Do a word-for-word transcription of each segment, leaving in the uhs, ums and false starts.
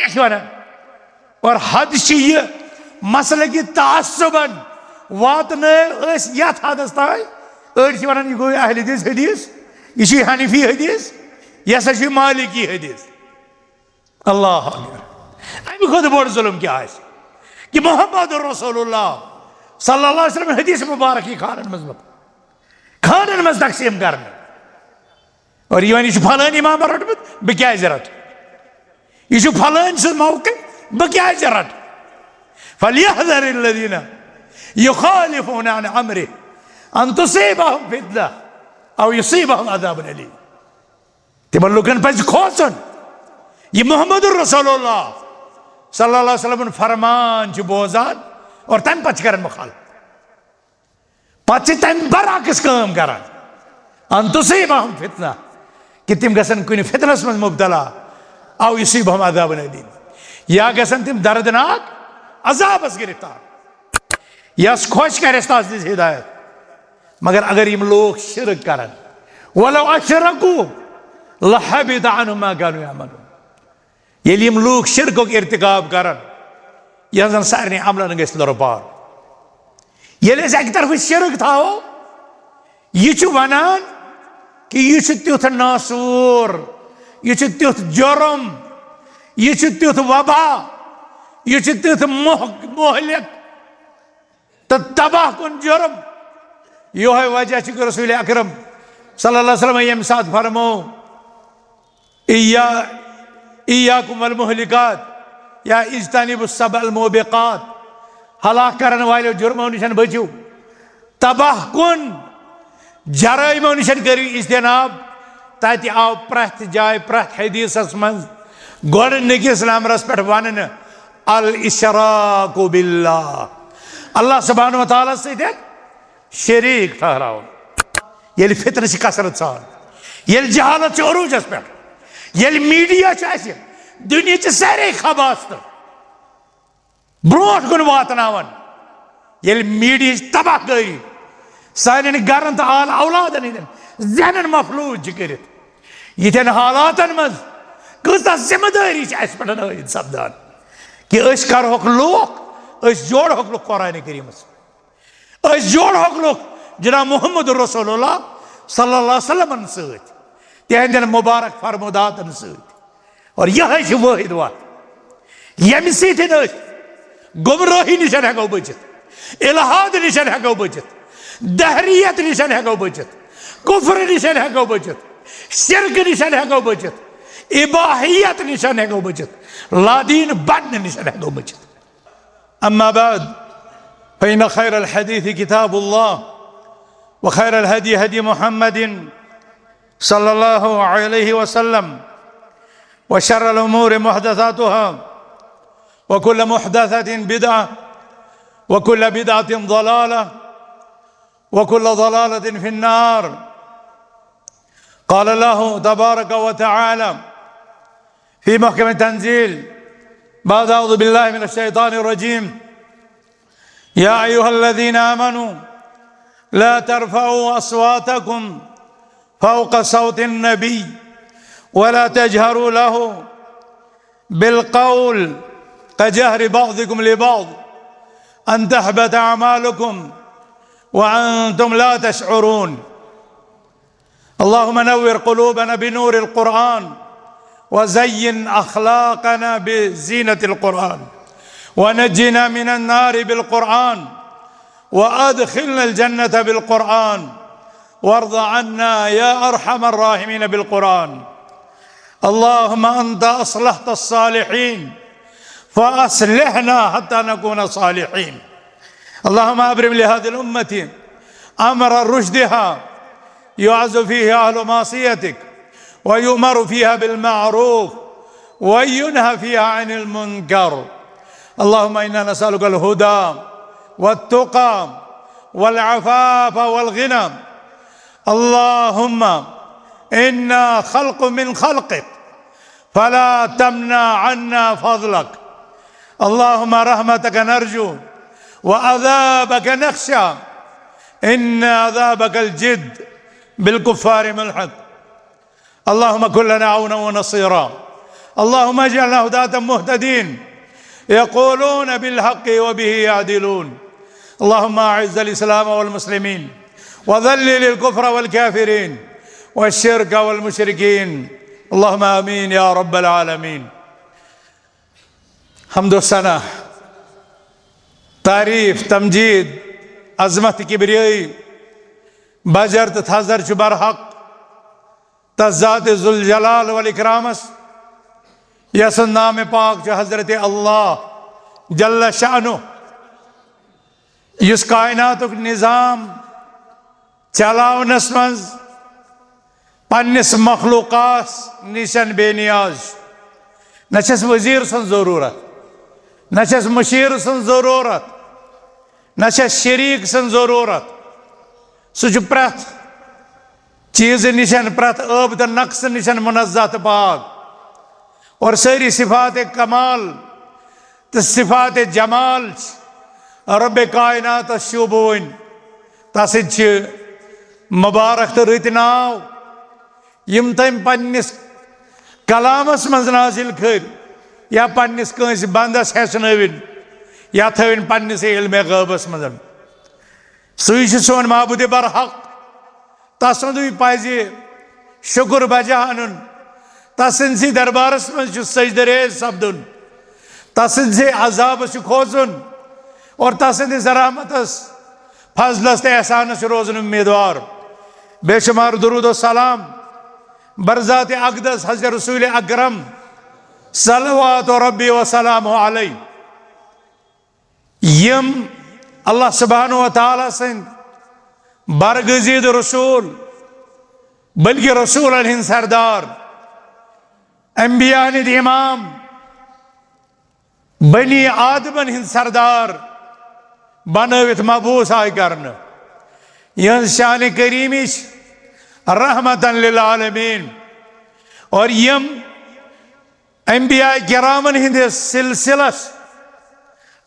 کیٛاہ چھِ وَنان؟ اور حد چھِ یہِ، مسلکِ تعصبن واتنٲو أسۍ یَتھ حدس تام، أڑۍ چھِ وَنان، یہِ گوٚو اہل حدیث حدیث، یہِ چھُ حنفی حدیث، یہِ ہسا چھُ مالکی حدیث۔ اللہ اکبر۔ اَمہِ کھۄتہٕ بوٚڑ ظلم کیٛاہ آسہِ؟ کہ محمد رسول اللہ صلی اللہ علیہ وسلم حدیث مبارک یہِ خانن منٛز، خانن منٛز تقسیٖم کرنہٕ۔ اور یہِ وَنہِ، یہِ چھُ فلٲنۍ امامن روٚٹمُت، بہٕ کیٛازِ رٹہٕ؟ یہِ چھُ فلٲنۍ سُنٛد موقف، بہٕ کیٛازِ رٹہٕ؟ فلیحذر الذین یخالفون عن امرہ ان تصیبہم فتنہ او یصیبہم عذاب الیم۔ تِمن لوٗکن پزِ کھوژُن، یہِ محمد رسول اللہ صلی اللہ علیہ وسلم فرمان چھِ بوزان اور تمہِ پتہٕ چھِ کران مخالفت۔ پتہٕ چھِ تمہِ برعکس کٲم کران، ان تصیبہم فتنہ، کہ تِم گژھن کُنہِ فتنس منٛز مبتلا، او یصیبہم عذاب الیم، یا گژھن تِم دردناک عذابس گرفتار۔ یس خۄش کرٮ۪س، تس دِژ ہدایت۔ مگر اگر یِم لوٗکھ شرک کرن، ولو اشرکوا لحبط عنہم ما کانوا یعملون۔ ییٚلہِ یِم لوٗکھ شرکُک ارتکاب کرن، یِہنٛزن سارنٕے عملن گژھِ لۄرٕ پار۔ ییٚلہِ أسۍ اکہِ طرفہٕ شرک تھاوو، یہِ چھُ ونان کہ یہِ چھُ تیُتھ ناسوٗر، یہِ چھُ تیُتھ جرم، یہِ چھُ تیُتھ وبا، یہِ چھُ تیُتھ مۄہ-، مہلک تہٕ تباہ کُن جرم۔ یِہوٚے وجہ چھُ کہ رسول اکرم صلی اللہ علیہ وسلم ییٚمہِ ساتہٕ فرموو، "ایا-، ایاکم والمہلکات" یا "اجتنبوا السبع الموبقات"، ہلاک کرن والیو جرمو نِش بٔچِو، تباہ کُن جرائمو نِش کٔرِو اجتناب۔ تتہِ آو پرٛٮ۪تھ جایہِ، پرٛٮ۪تھ حدیثس منٛز گۄڈٕنِکِس نمبرس پٮ۪ٹھ وننہٕ، الاشراک باللہ، اللہ سبحانہ و تعالیٰ سۭتۍ شریک ٹھہراوُن۔ ییٚلہِ فتنہٕ چھِ کثرت سان، ییٚلہِ جہالت چھِ عروجس پٮ۪ٹھ، ییٚلہِ میڈیا چھُ اَسہِ دُنیاہچہِ سارے خباستہٕ برونٛٹھ کُن واتناوان، ییٚلہِ میڈیاہٕچ تباہ کٲری سانٮ۪ن گرن تہٕ آل اولادن ہٕنٛدٮ۪ن ذہنن مفلوج چھِ کٔرِتھ، یِتھٮ۪ن حالاتن منٛز کۭژاہ ذمہٕ دٲری چھِ اَسہِ پٮ۪ٹھ عٲید سپدان کہ أسۍ کرہوکھ لوٗکھ، أسۍ جوڑہوکھ لوٗکھ قرآنِ کریٖمس سۭتۍ۔ أسۍ جوڑہوکھ لوٗکھ جناب محمد رسول اللہ صلی اللہ علیہ وسلمن سۭتۍ، تِہنٛدٮ۪ن مبارک فرموداتن سۭتۍ۔ اور یِہوٚے چھِ وٲحد وَتھ، ییٚمہِ سۭتۍ أسۍ گمراہی نِش ہٮ۪کو بٔچِتھ، الحاد نِش ہٮ۪کو بٔچِتھ، دہریت نِش ہٮ۪کو بٔچِتھ، کفر نِش ہٮ۪کو بٔچِتھ، شرک نِش ہٮ۪کو بٔچِتھ، اباحیت نِش ہٮ۪کو بٔچِتھ، لادین بننہٕ نِش ہٮ۪کو بٔچِتھ۔ أما بعد، فإن خير الحديث كتاب الله، وخير الهدي هدي محمد صلى الله عليه وسلم، وشر الأمور محدثاتها، وكل محدثة بدعة، وكل بدعة ضلالة، وكل ضلالة في النار. قال الله تبارك وتعالى في محكم التنزيل بعد أعوذ بالله من الشيطان الرجيم: يا أيها الذين آمنوا لا ترفعوا أصواتكم فوق صوت النبي ولا تجهروا له بالقول كجهر بعضكم لبعض أن تحبط أعمالكم وأنتم لا تشعرون. اللهم نور قلوبنا بنور القرآن، وزين أخلاقنا بزينة القرآن، ونجنا من النار بالقرآن، وأدخلنا الجنة بالقرآن، وارض عنا يا أرحم الراحمين بالقرآن. اللهم أنت أصلحت الصالحين فأصلحنا حتى نكون صالحين. اللهم أبرم لهذه الأمة أمر رشدها يعز فيه أهل معصيتك ويؤمر فيها بالمعروف وينهى فيها عن المنكر. اللهم إنا نسألك الهدى والتقى والعفاف والغنى. اللهم إنا خلق من خلقك فلا تمنع عنا فضلك. اللهم رحمتك نرجو وعذابك نخشى إن عذابك الجد بالكفار ملحق. اللهم كن لنا عونا ونصيرا اللهم اجعلنا هداة مهتدين يقولون بالحق وبه يعدلون. اللهم أعز الإسلام والمسلمين وذلل الكفر والكافرين والشرك والمشركين. اللهم آمين يا رب العالمين. حمد و ثنا، تعریف، تمجید، عظمت، کبریائی، بجر تہٕ تھزر چھُ برحق تس ذات ذوالجلال والاکرامس، یس سُنٛد نام پاک چھُ حضرت اللہ جل شانہ، یُس کائناتُک نظام چلاونس منٛز پننِس مخلوقس نِشن بے نیاز چھُ۔ نہ چھس وزیر سٕنٛز ضرورت، نہ چھس مشیر سٕنٛز ضرورت، نہ چھس شریک سٕنٛز ضرورت۔ سُہ چھُ پرٛٮ۪تھ چیٖزٕ نِشن، پرٛٮ۪تھ عٲب تہٕ نقصہٕ نِشن منزہ تہٕ پاک۔ اور سٲری صفات کمال تہٕ صفات جمال چھِ رب کائناتس شوٗبوٕنۍ۔ تس سۭتۍ چھِ مبارک تہٕ رٕتۍ ناو، یِم تٔمۍ پننِس کلامس منٛز نازل کٔرۍ یا پننِس کٲنٛسہِ بندس ہیٚچھنٲوِن یا تھٲوِن پننِسٕے علم غٲبس منٛز۔ سُے چھُ سون معبود برحق۔ تسُنٛدُے پزِ شکر بجا انُن۔ تسٕنٛدسٕے دربارس منٛز چھُ سجدٕ ریز سپدُن۔ تسٕنٛدسٕے عذابس چھُ کھوژُن اور تسٕنٛدِس رحمتس، فضلس تہٕ احسانس چھُ روزُن امیدوار۔ بے شمار درود و سلام بر ذات اقدس حضرت رسول اکرم صلوات ربی و سلام علیہ، یِم اللہ سبحانہ و تعالیٰ سٕنٛدۍ برگزید رسول، بلکہ رسولن ہٕنٛدۍ سردار، انبیاء ہٕنٛدۍ امام، بنی آدمن ہٕنٛدۍ سردار بنٲوِتھ مبعوث آے کرنہٕ، یِہنٛز شان کریمی چھِ رحمتن للعالمین۔ اور یِم انبیاء کرامن ہٕنٛدِس سلسلس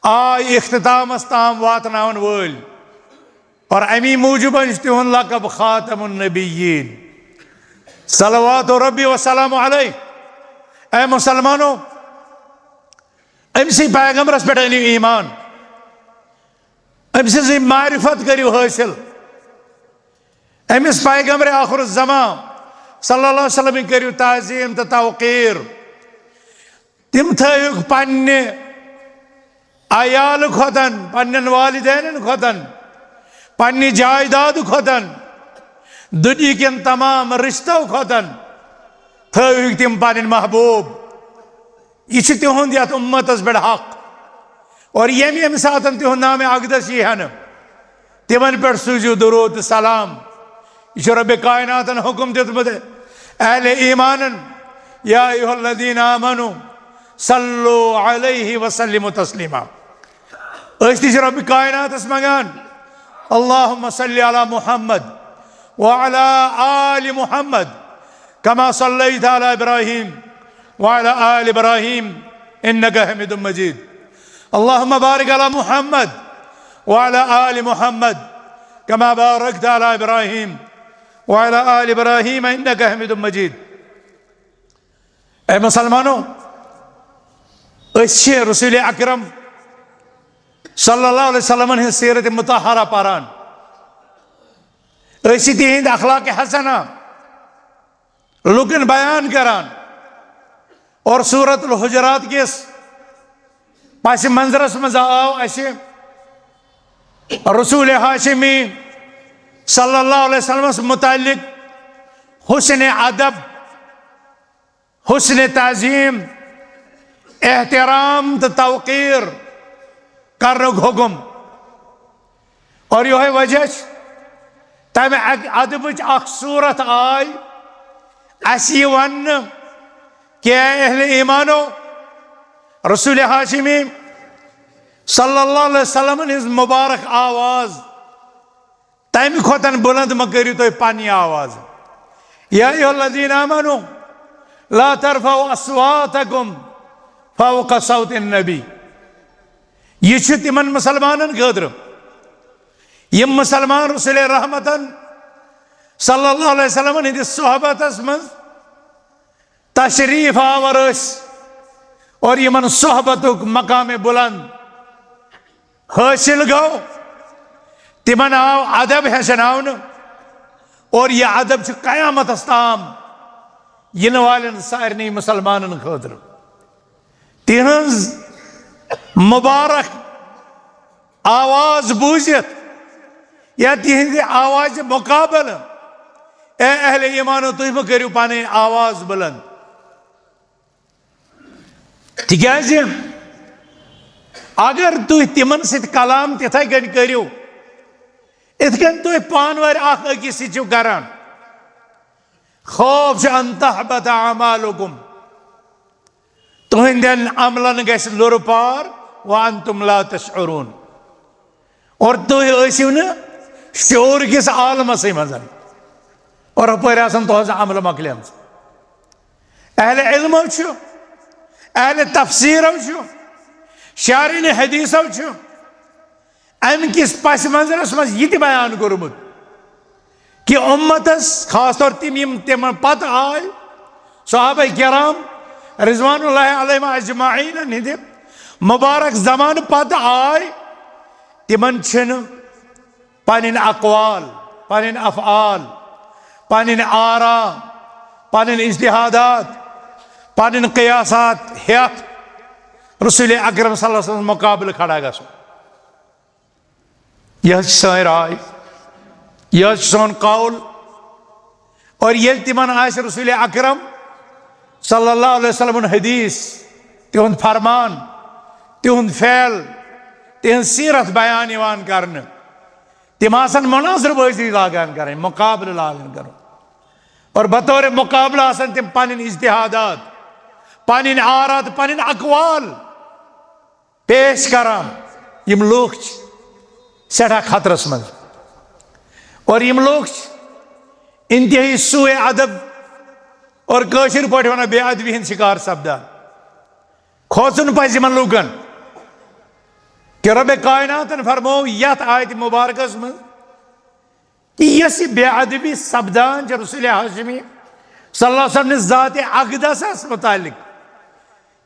آے اختتامس تام واتناون وٲلۍ، اور امی موجوب چھُ تِہُنٛد لقب خاتم النبیین، صلوات ربی و سلام علیہ۔ اے مسلمانو، أمۍ سٕے پیغمبرس پٮ۪ٹھ أنِو ایمان، أمۍ سٕنٛزٕے معرفت کٔرِو حٲصِل، أمِس پیغمبر آخر الزمان صلی اللہ علیہ وسلم کٔرِو تعظیٖم تہٕ توقیٖر۔ تِم تھٲوِکھ پننہِ عیالہٕ کھۄتن، پننٮ۪ن والدینن کھۄتن، پننہِ جائیدادٕ کھۄتن، دُنیہکٮ۪ن تمام رشتو کھۄتن تھٲوِکھ تِم پنٕنۍ محبوب۔ یہِ چھُ تِہُنٛد یتھ اُمتس پٮ۪ٹھ حق۔ اور ییٚمہِ ییٚمہِ ساتن تِہُنٛد نام اقدس یی ہنہٕ، تِمن پٮ۪ٹھ سوٗزِو درود تہٕ سلام۔ یہِ چھُ رب کائناتن حکم دیُتمُت اہل ایمانن، یا ایھا الذین آمنوا صلوا علیہ وسلموا تسلیما۔ أسۍ تہِ چھِ رب کائناتس منٛگان، اللہم صل علی محمد وعلی آل محمد کما صلیت علی ابراہیم وعلی آل ابراہیم انک حمید مجید۔ اللہم بارک علی محمد وعلی آل محمد کما بارکت علی ابراہیم وعلی آل ابراہیم انک حمید مجید۔ اے مسلمانو، أسۍ چھِ رسول اکرم صلی اللہ علیہ وسلمن ہٕنٛز سیرت مطہرہ پران، أسۍ چھِ تِہنٛدۍ اخلاق حسنہ لوٗکن بیان کران۔ اور سورت الحجرات کِس پس منظرس منٛز آو اسہِ رسول ہاشمی صلی اللہ علیہ وسلمس متعلق حسن ادب، حسن تعظیم، احترام تہٕ توقیر کرنُک حکم۔ اور یہے وجہ چھُ تمہِ اکہِ ادبٕچ اکھ صورت آے اسہِ یہِ وننہٕ کہ اے اہل ایمانو، رسول ہاشمی صلی اللہ علیہ وسلم ہٕنٛز مبارک آواز تمہِ کھۄتن بلند مہ کٔرِو تُہۍ پننہِ آواز۔ یا ایھا الذین آمنوا لا ترفعوا اصواتکم فوق صوت النبی۔ یہِ چھُ تِمن مسلمانن خٲطرٕ، یِم مسلمان رسول رحمتن صلی اللہ علیہ وسلم ہٕنٛدِس صحبتس منٛز تشریف آور ٲسۍ اور یِمن صحبتُک مقام بلند حٲصِل گوٚو، تِمن آو ادب ہیٚچھناونہٕ، اور یہِ ادب چھُ قیامتس تام یِنہٕ والٮ۪ن سارنٕے مسلمانن خٲطرٕ۔ تِہنٛز مبارک آواز بوٗزِتھ یا تِہنٛدِ آوازِ مُقابلہٕ، اے اہل ایمانو، تُہۍ مہٕ کٔرِو پنٕنۍ آواز بلند۔ تِکیازِ اگر تُہۍ تِمن سۭتۍ کلام تِتھے کٔنۍ کٔرِو، یِتھ کٔنۍ تُہۍ پانہٕ ؤرۍ اکھ أکِس سۭتۍ چھِو کران، خوف چھُ ان تحبط اعمالکم، تُہنٛدٮ۪ن عملن گژھِ لُرٕ پار، وانتم لا تشعرون، اور تُہۍ ٲسِو نہٕ شعور کِس عالمسٕے منٛز، اور ہپٲرۍ آسن تُہنٛز عملہٕ مۄکلیمژٕ۔ اہل علمو چھُ، اہل تفسیرو چھُ، شارحین حدیثو چھُ امہِ کِس پس منظرس منٛز یہِ تہِ بیان کوٚرمُت کہِ اُمتس، خاص طور تِم یِم تِمن پتہٕ آے، صحابہ کرام رضوان اللہ علیہم اجمعین ہٕنٛدِ مبارک زمانہٕ پتہٕ آے، تِمن چھِنہٕ پنٕنۍ اقوال، پنٕنۍ افعال، پنٕنۍ آرا، پنٕنۍ اجتہادات، پنٕنۍ قیاسات ہیتھ رسول اکرم صلی اللہ علیہ وسلم مقابلہٕ کھڑا گژھُن۔ یہِ حظ چھِ سٲنۍ راے، یہِ حظ چھُ سون قول۔ اور ییٚلہِ تِمن آسہِ رسول اکرم صلی اللہ علیہ وسلم حدیث، تِہُنٛد فرمان، تِہُنٛد فعل، تِہنٛز سیرت بیان یِوان کرنہٕ، تِم آسن مناظرٕ بٲزی لاگان کرٕنۍ، مقابلہٕ لاگان کرُن۔ اور بطور مقابلہٕ آسن تِم پنٕنۍ اجتہادات، پنٕنۍ آرا تہٕ پنٕنۍ اقوال پیش کران۔ یِم لوٗکھ چھِ سٮ۪ٹھاہ خطرس منٛز، اور یِم لوٗکھ چھِ انتہٲیی سوء ادب اور کٲشِر پٲٹھۍ ونان بے ادبی ہٕنٛدۍ شکار سپدان۔ کھوژُن پزِ یِمن لوٗکن کہِ رۄبِ کائناتن فرموو یتھ آیتِ مبارکس منٛز، یۄس یہِ بے ادبی سپدان چھِ رسول ہاشمی صلی اللہ علیہ وسلم نِس ذاتِ اقدسس متعلق،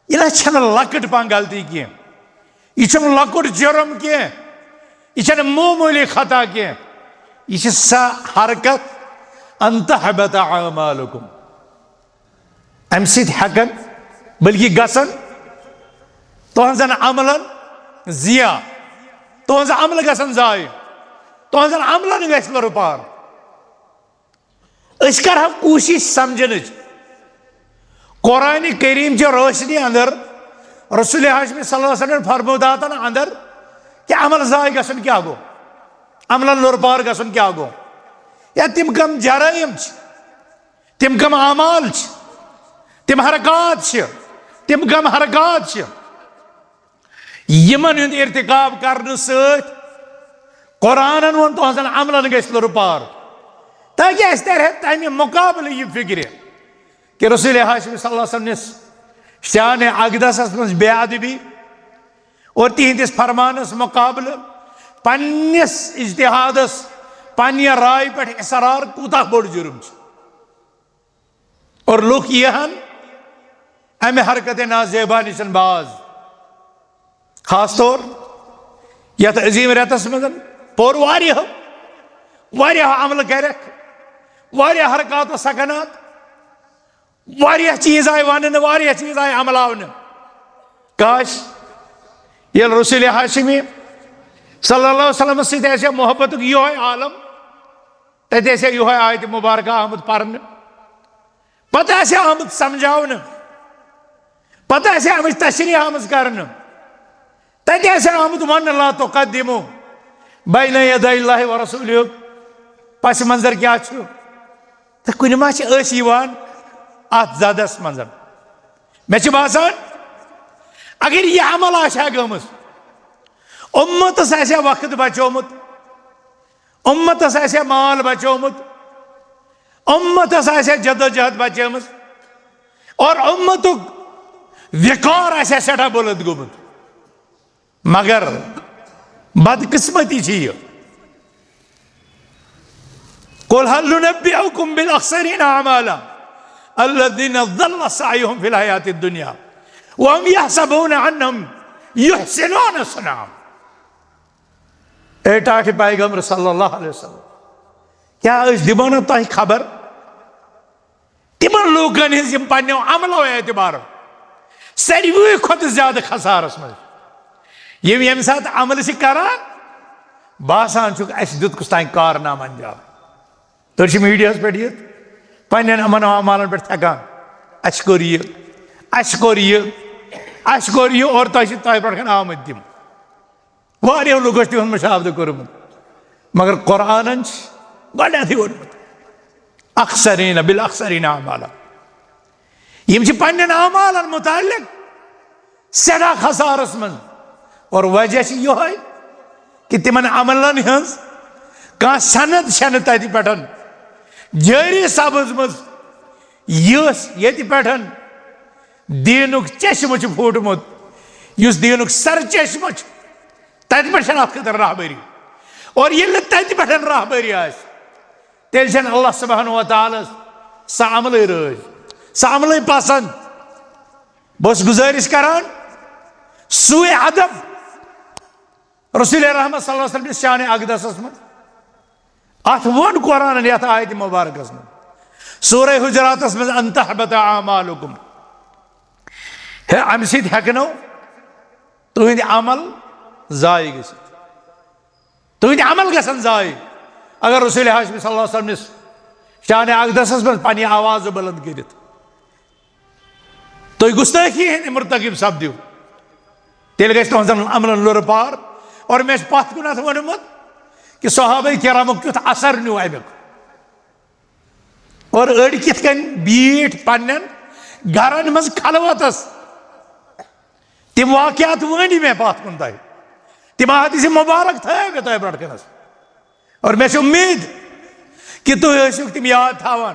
یہِ نہ چھنہٕ لۄکٕٹ پہن غلطی کینٛہہ، یہِ چھُنہٕ لۄکُٹ جُرم کینٛہہ، یہِ چھنہٕ معموٗلی خطا کینٛہہ، یہِ چھِ سۄ حرکت ان تحبط اعمالکم۔ امہِ سۭتۍ ہیکن بلکہِ گژھن تُہنٛزن عملن ضیاع، تُہنٛز عملہٕ گژھن ضایع، تُہنٛزن عملن گژھِ لُرٕ پار۔ أسۍ کرہو کوٗشِش سمجھنٕچ۔ قرآن کریم چہِ روشنی اندر، رسول ہاشمی صلی اللہ علیہ وسلم فرموداتن اندر کہِ عمل ضایع گژھُن کیٛاہ گوٚو، عملن لُرٕ پار گژھُن کیٛاہ گوٚو، یا تِم کم جرائم چھِ، تِم کم اعمال چھِ، تِم حرکات چھِ، تِم کم حرکات چھِ، یِمن ہُنٛد ارتکاب کرنہٕ سۭتۍ قرآنن ووٚن تُہنٛزن عملن گژھِ لُرٕ پار، تاکہِ اسہِ ترِ ہے تمہِ مقابلہٕ یہِ فکرِ کہِ رسول ہاشمی صلی اللہ علیہ وسلم نِس شانِ اقدسس منٛز بے ادبی اور تِہنٛدِس فرمانس مقابلہٕ پننِس اجتہادس، پننہِ رایہِ پٮ۪ٹھ اصرار کوٗتاہ بوٚڑ جُرم چھُ۔ اور لُکھ یِہن امہِ حرکت نازیبا نِش باز۔ خاص طور یتھ عظیم رٮ۪تس منٛز پوٚر واریاہو، واریاہو عملہٕ کرکھ، واریاہ حرکات و سکنات، واریاہ چیٖز آیہِ وننہٕ، واریاہ چیٖز آیہِ عملاونہٕ۔ کاش ییٚلہِ رسول ہاشمی صلی اللہ علیہ وسلم سۭتۍ آسہِ ہا محبتُک یِہوے عالم، تتہِ آسہِ ہا یِہوے آیت مبارکہ آمُت پرنہٕ، پتہٕ آسہِ ہا آمُت سمجھاونہٕ، پتہٕ آسہِ ہا آمٕژ تشریح آمٕژ کرنہٕ، تتہِ آسہِ ہا آمُت وننہٕ، لا تقدموا بین یدی اللہ و رسولہ۔ پس منظر کیٛاہ چھُ؟ تہٕ کُنہِ ما چھِ أسۍ یِوان اتھ زدس منٛز؟ مےٚ چھُ باسان، اگر یہِ عمل آسہِ ہا گٔمٕژ، اُمتس آسہِ ہا وقت بچومُت، اُمتس آسہِ ہا مال بچومُت، اُمتس آسہِ ہا جدوجہد بچٲمٕژ، اور اُمتُک وقار آسہِ ہا سٮ۪ٹھاہ بُلند گوٚمُت۔ مگر بدقسمتی چھِ یہِ۔ قل هل ننبئكم بالاخسرين اعمالا الذين ضل سعيهم في الحياة الدنيا وهم يحسبون أنهم يحسنون صنعا۔ اے ٹاٹھہِ پیغمبر صلی اللہ علیہ وسلم، کیٛاہ أسۍ دِمو نہٕ تۄہہِ خبر تِمن لوٗکن ہٕنٛز یِم پننیو عملو اعتبار ساروٕے کھۄتہٕ زیادٕ خسارس منٛز، یِم ییٚمہِ ساتہٕ عمل چھِ کران، باسان چھُکھ اَسہِ دیُت کُس تام کارنامہٕ انجام۔ تُہۍ چھِ میٖڈیاہَس پٮ۪ٹھ یِتھ، پنٛنٮ۪ن یِمَن اعمالَن پٮ۪ٹھ تھٮ۪کان، اَسہِ کوٚر یہِ، اَسہِ کوٚر یہِ، اَسہِ کوٚر یہِ، اور تۄہہِ چھِ تۄہہِ پٮ۪ٹھ آمٕتۍ تِم۔ واریاہو لُکو چھُ تِہُنٛد مُشاہدٕ کوٚرمُت، مگر قرآنَن چھِ گۄڈٕنٮ۪تھٕے ووٚنمُت، اخسرین بالاخسرین اعمالا۔ یِم چھِ پنٛنٮ۪ن اعمالَن مُتعلِق سٮ۪ٹھاہ خسارس منٛز۔ اور وجہ چھِ یِہوٚے کہِ تِمن عملن ہٕنٛز کانٛہہ سند چھنہٕ تتہِ پٮ۪ٹھ جٲری سپٕزمٕژ، یُس ییٚتہِ پٮ۪ٹھ دیٖنُک چشمہٕ چھُ پھوٗٹمُت، یُس دیٖنُک سر چشمہٕ چھُ، تتہِ پٮ۪ٹھ چھنہٕ اتھ خٲطرٕ رہبری۔ اور ییٚلہِ نہٕ تتہِ پٮ۪ٹھ رہبری آسہِ، تیٚلہِ چھنہٕ اللہ سبحانہ و تعالیٰ ہس سۄ عملٕے رٲضۍ، سۄ عملٕے پسند۔ بہٕ اوسُس گُزٲرِش کران، سوء ادب رسول رحمت صلی اللہ علیہ وسلم کِس شان اقدسس منٛز۔ اتھ ووٚن قرآنن یتھ آیتِ مبارکس منٛز، سورہ حجراتس منٛز، "ان تحبط اعمالکم"، ہے، امہِ سۭتۍ ہٮ۪کنو تُہنٛدۍ عمل ضایع گٔژھِتھ۔ تُہنٛدۍ عمل گژھن ضایع۔ اگر رسول ہاشمی صلی اللہ علیہ وسلم نِس شان اقدسس منٛز پننہِ آواز بلند کٔرِتھ تُہۍ گستٲخی ہٕنٛدۍ مرتکب سپدِو، تیٚلہِ گژھِ تُہنٛزن عملن لُرٕ پار۔ اور مےٚ چھُ پتھ کُن اتھ ووٚنمُت کہِ صحابہ کرامُک کیُتھ اثر نیوٗ امیُک۔ اور أڑۍ کِتھ کٔنۍ بیٖٹھۍ پننٮ۪ن گرن منٛز خلوتس۔ تِم واقعات وٲنۍ مےٚ پتھ کُن تۄہہِ۔ تِم احادیث مبارک تھٲے مےٚ تۄہہِ برٛونٛٹھ کنس۔ اور مےٚ چھِ اُمید کہِ تُہۍ ٲسِو تِم یاد تھاوان،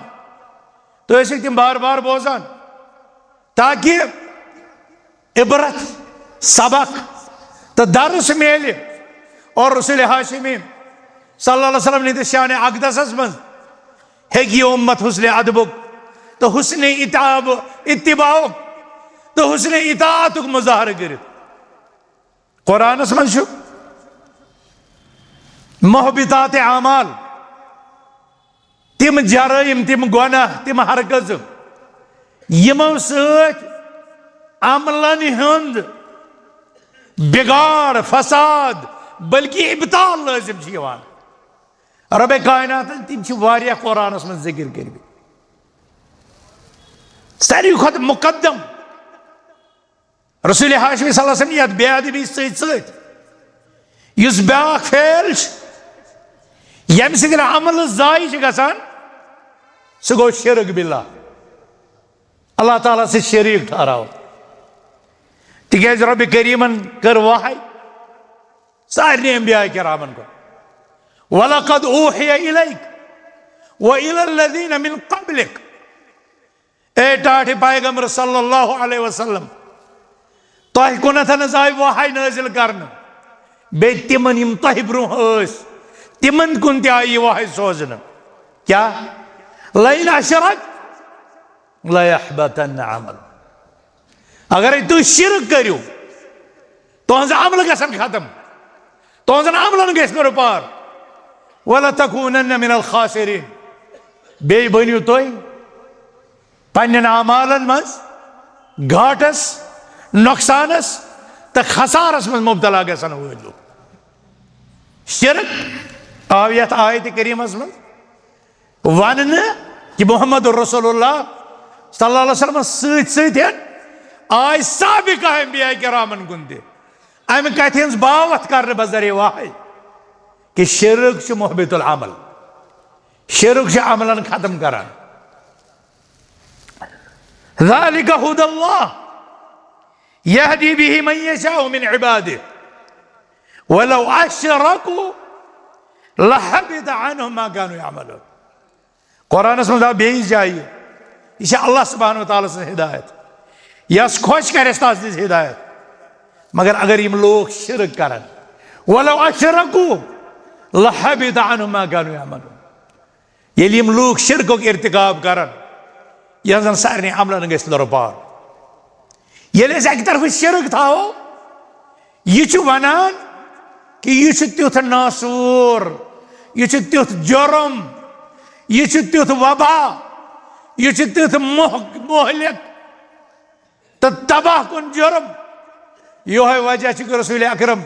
تُہۍ ٲسِو تِم بار بار بوزان، تاکہِ عبرت، سبق تہٕ درس میلہِ۔ اور رسول ہاشمی صلی اللہ علیہ وسلم نِدِ شان اقدسس منٛز ہیٚکہِ یہِ اُمت حسن ادبُک تہٕ حسن اتعاب، اتباعُک تہٕ حسن اطاعتُک مظاہرٕ کٔرِتھ۔ قرآنس منٛز چھُ محبطات اعمال، تِم جرائم، تِم گۄناہ، تِم حرکژٕ، یِمو سۭتۍ عملن ہُنٛد بگاڑ، فساد، بلکہ ابطال لٲزم چھِ یِوان۔ رب کائناتن تِم چھِ واریاہ قرآنس منٛز ذکر کٔرمٕتۍ۔ ساروی کھۄتہٕ مقدم رسول ہاشمی صلی اللہ علیہ وسلم یتھ بے ادبی سۭتۍ سۭتۍ یُس بیاکھ فعل چھُ، ییٚمہِ سۭتۍ عمل ضایع چھُ گژھان، سُہ گوٚو شرک باللہ، اللہ تعالیٰ سۭتۍ شریٖک ٹھہراوُن۔ تِکیازِ رب کریٖمن کٔر وحی سارنٕے انبیاء کرامن کُن، "ولقد اوحی الیک و الی الذین من قبلک"۔ اے ٹاٹھہِ پیغمبر صلی اللہ علیہ وسلم، تۄہہِ کُنتھ نہٕ آیہِ وحی نٲزِل کرنہٕ، بیٚیہِ تِمن یِم تۄہہِ برونٛہہ ٲسۍ، تِمن کُن تہِ آیہِ یہِ وحی سوزنہٕ۔ کیٛاہ؟ "لئن اشرک لیحبطن عمل"۔ اگرے تُہۍ شرک کٔرِو، تُہنٛز عمل گژھن ختم، تُہنٛزن عملن گژھِ نہٕ رُپار۔ "ولتکونن من الخاسرین"، بیٚیہِ بٔنِو تُہۍ پننٮ۪ن اعمالن منٛز گھاٹس، نۄقصانس تہٕ خسارس منٛز مبتلا گژھن وٲلۍ لوٗکھ۔ شرک آو یتھ آیت کریمس منٛز وننہٕ کہِ محمد رسول اللہ صلی اللہ علیہ وسلمس سۭتۍ سۭتۍ آے سابقہ انبیاء کرامن کُن تہِ امہِ کتھِ ہٕنٛز باوتھ کرنہٕ بذریعہ وحی کہِ شرک چھُ محبط العمل، شرک چھُ عملن ختم کران۔ ذالک ھدی اللہ یہدی بہ من یشاء من عبادہ ولو اشرکوا لحبط عنہم ما کانوا یعملون۔ قرآنس منٛز آو بیٚیِس جایہِ، یہِ چھِ اللہ سبحانہ و تعالیٰ سٕنٛز ہدایت، یس خۄش کرٮ۪س تس دِژ ہدایت، مگر اگر یِم لوٗکھ شرک کرن، ولو اشرکوا لحبط عنہم ما کانوا یعملون۔ ییٚلہِ یِم لوٗکھ شرکُک ارتکاب کرن، یَتھ زَن سارنٕے عملن گژھِ لۄرٕ پار۔ ییٚلہِ أسۍ اَکہِ طرفہٕ شِرک تھاوو، یہِ چھُ وَنان کہِ یہِ چھُ تیُتھ ناسوٗر، یہِ چھُ تیُتھ جُرُم، یہِ چھُ تیُتھ وبا، یہِ چھُ تیُتھ مۄہ-، مۄہلِک تہٕ تباہ کُن جُرُم۔ یِہوٚے وجہ چھُ کہِ رسول اکرم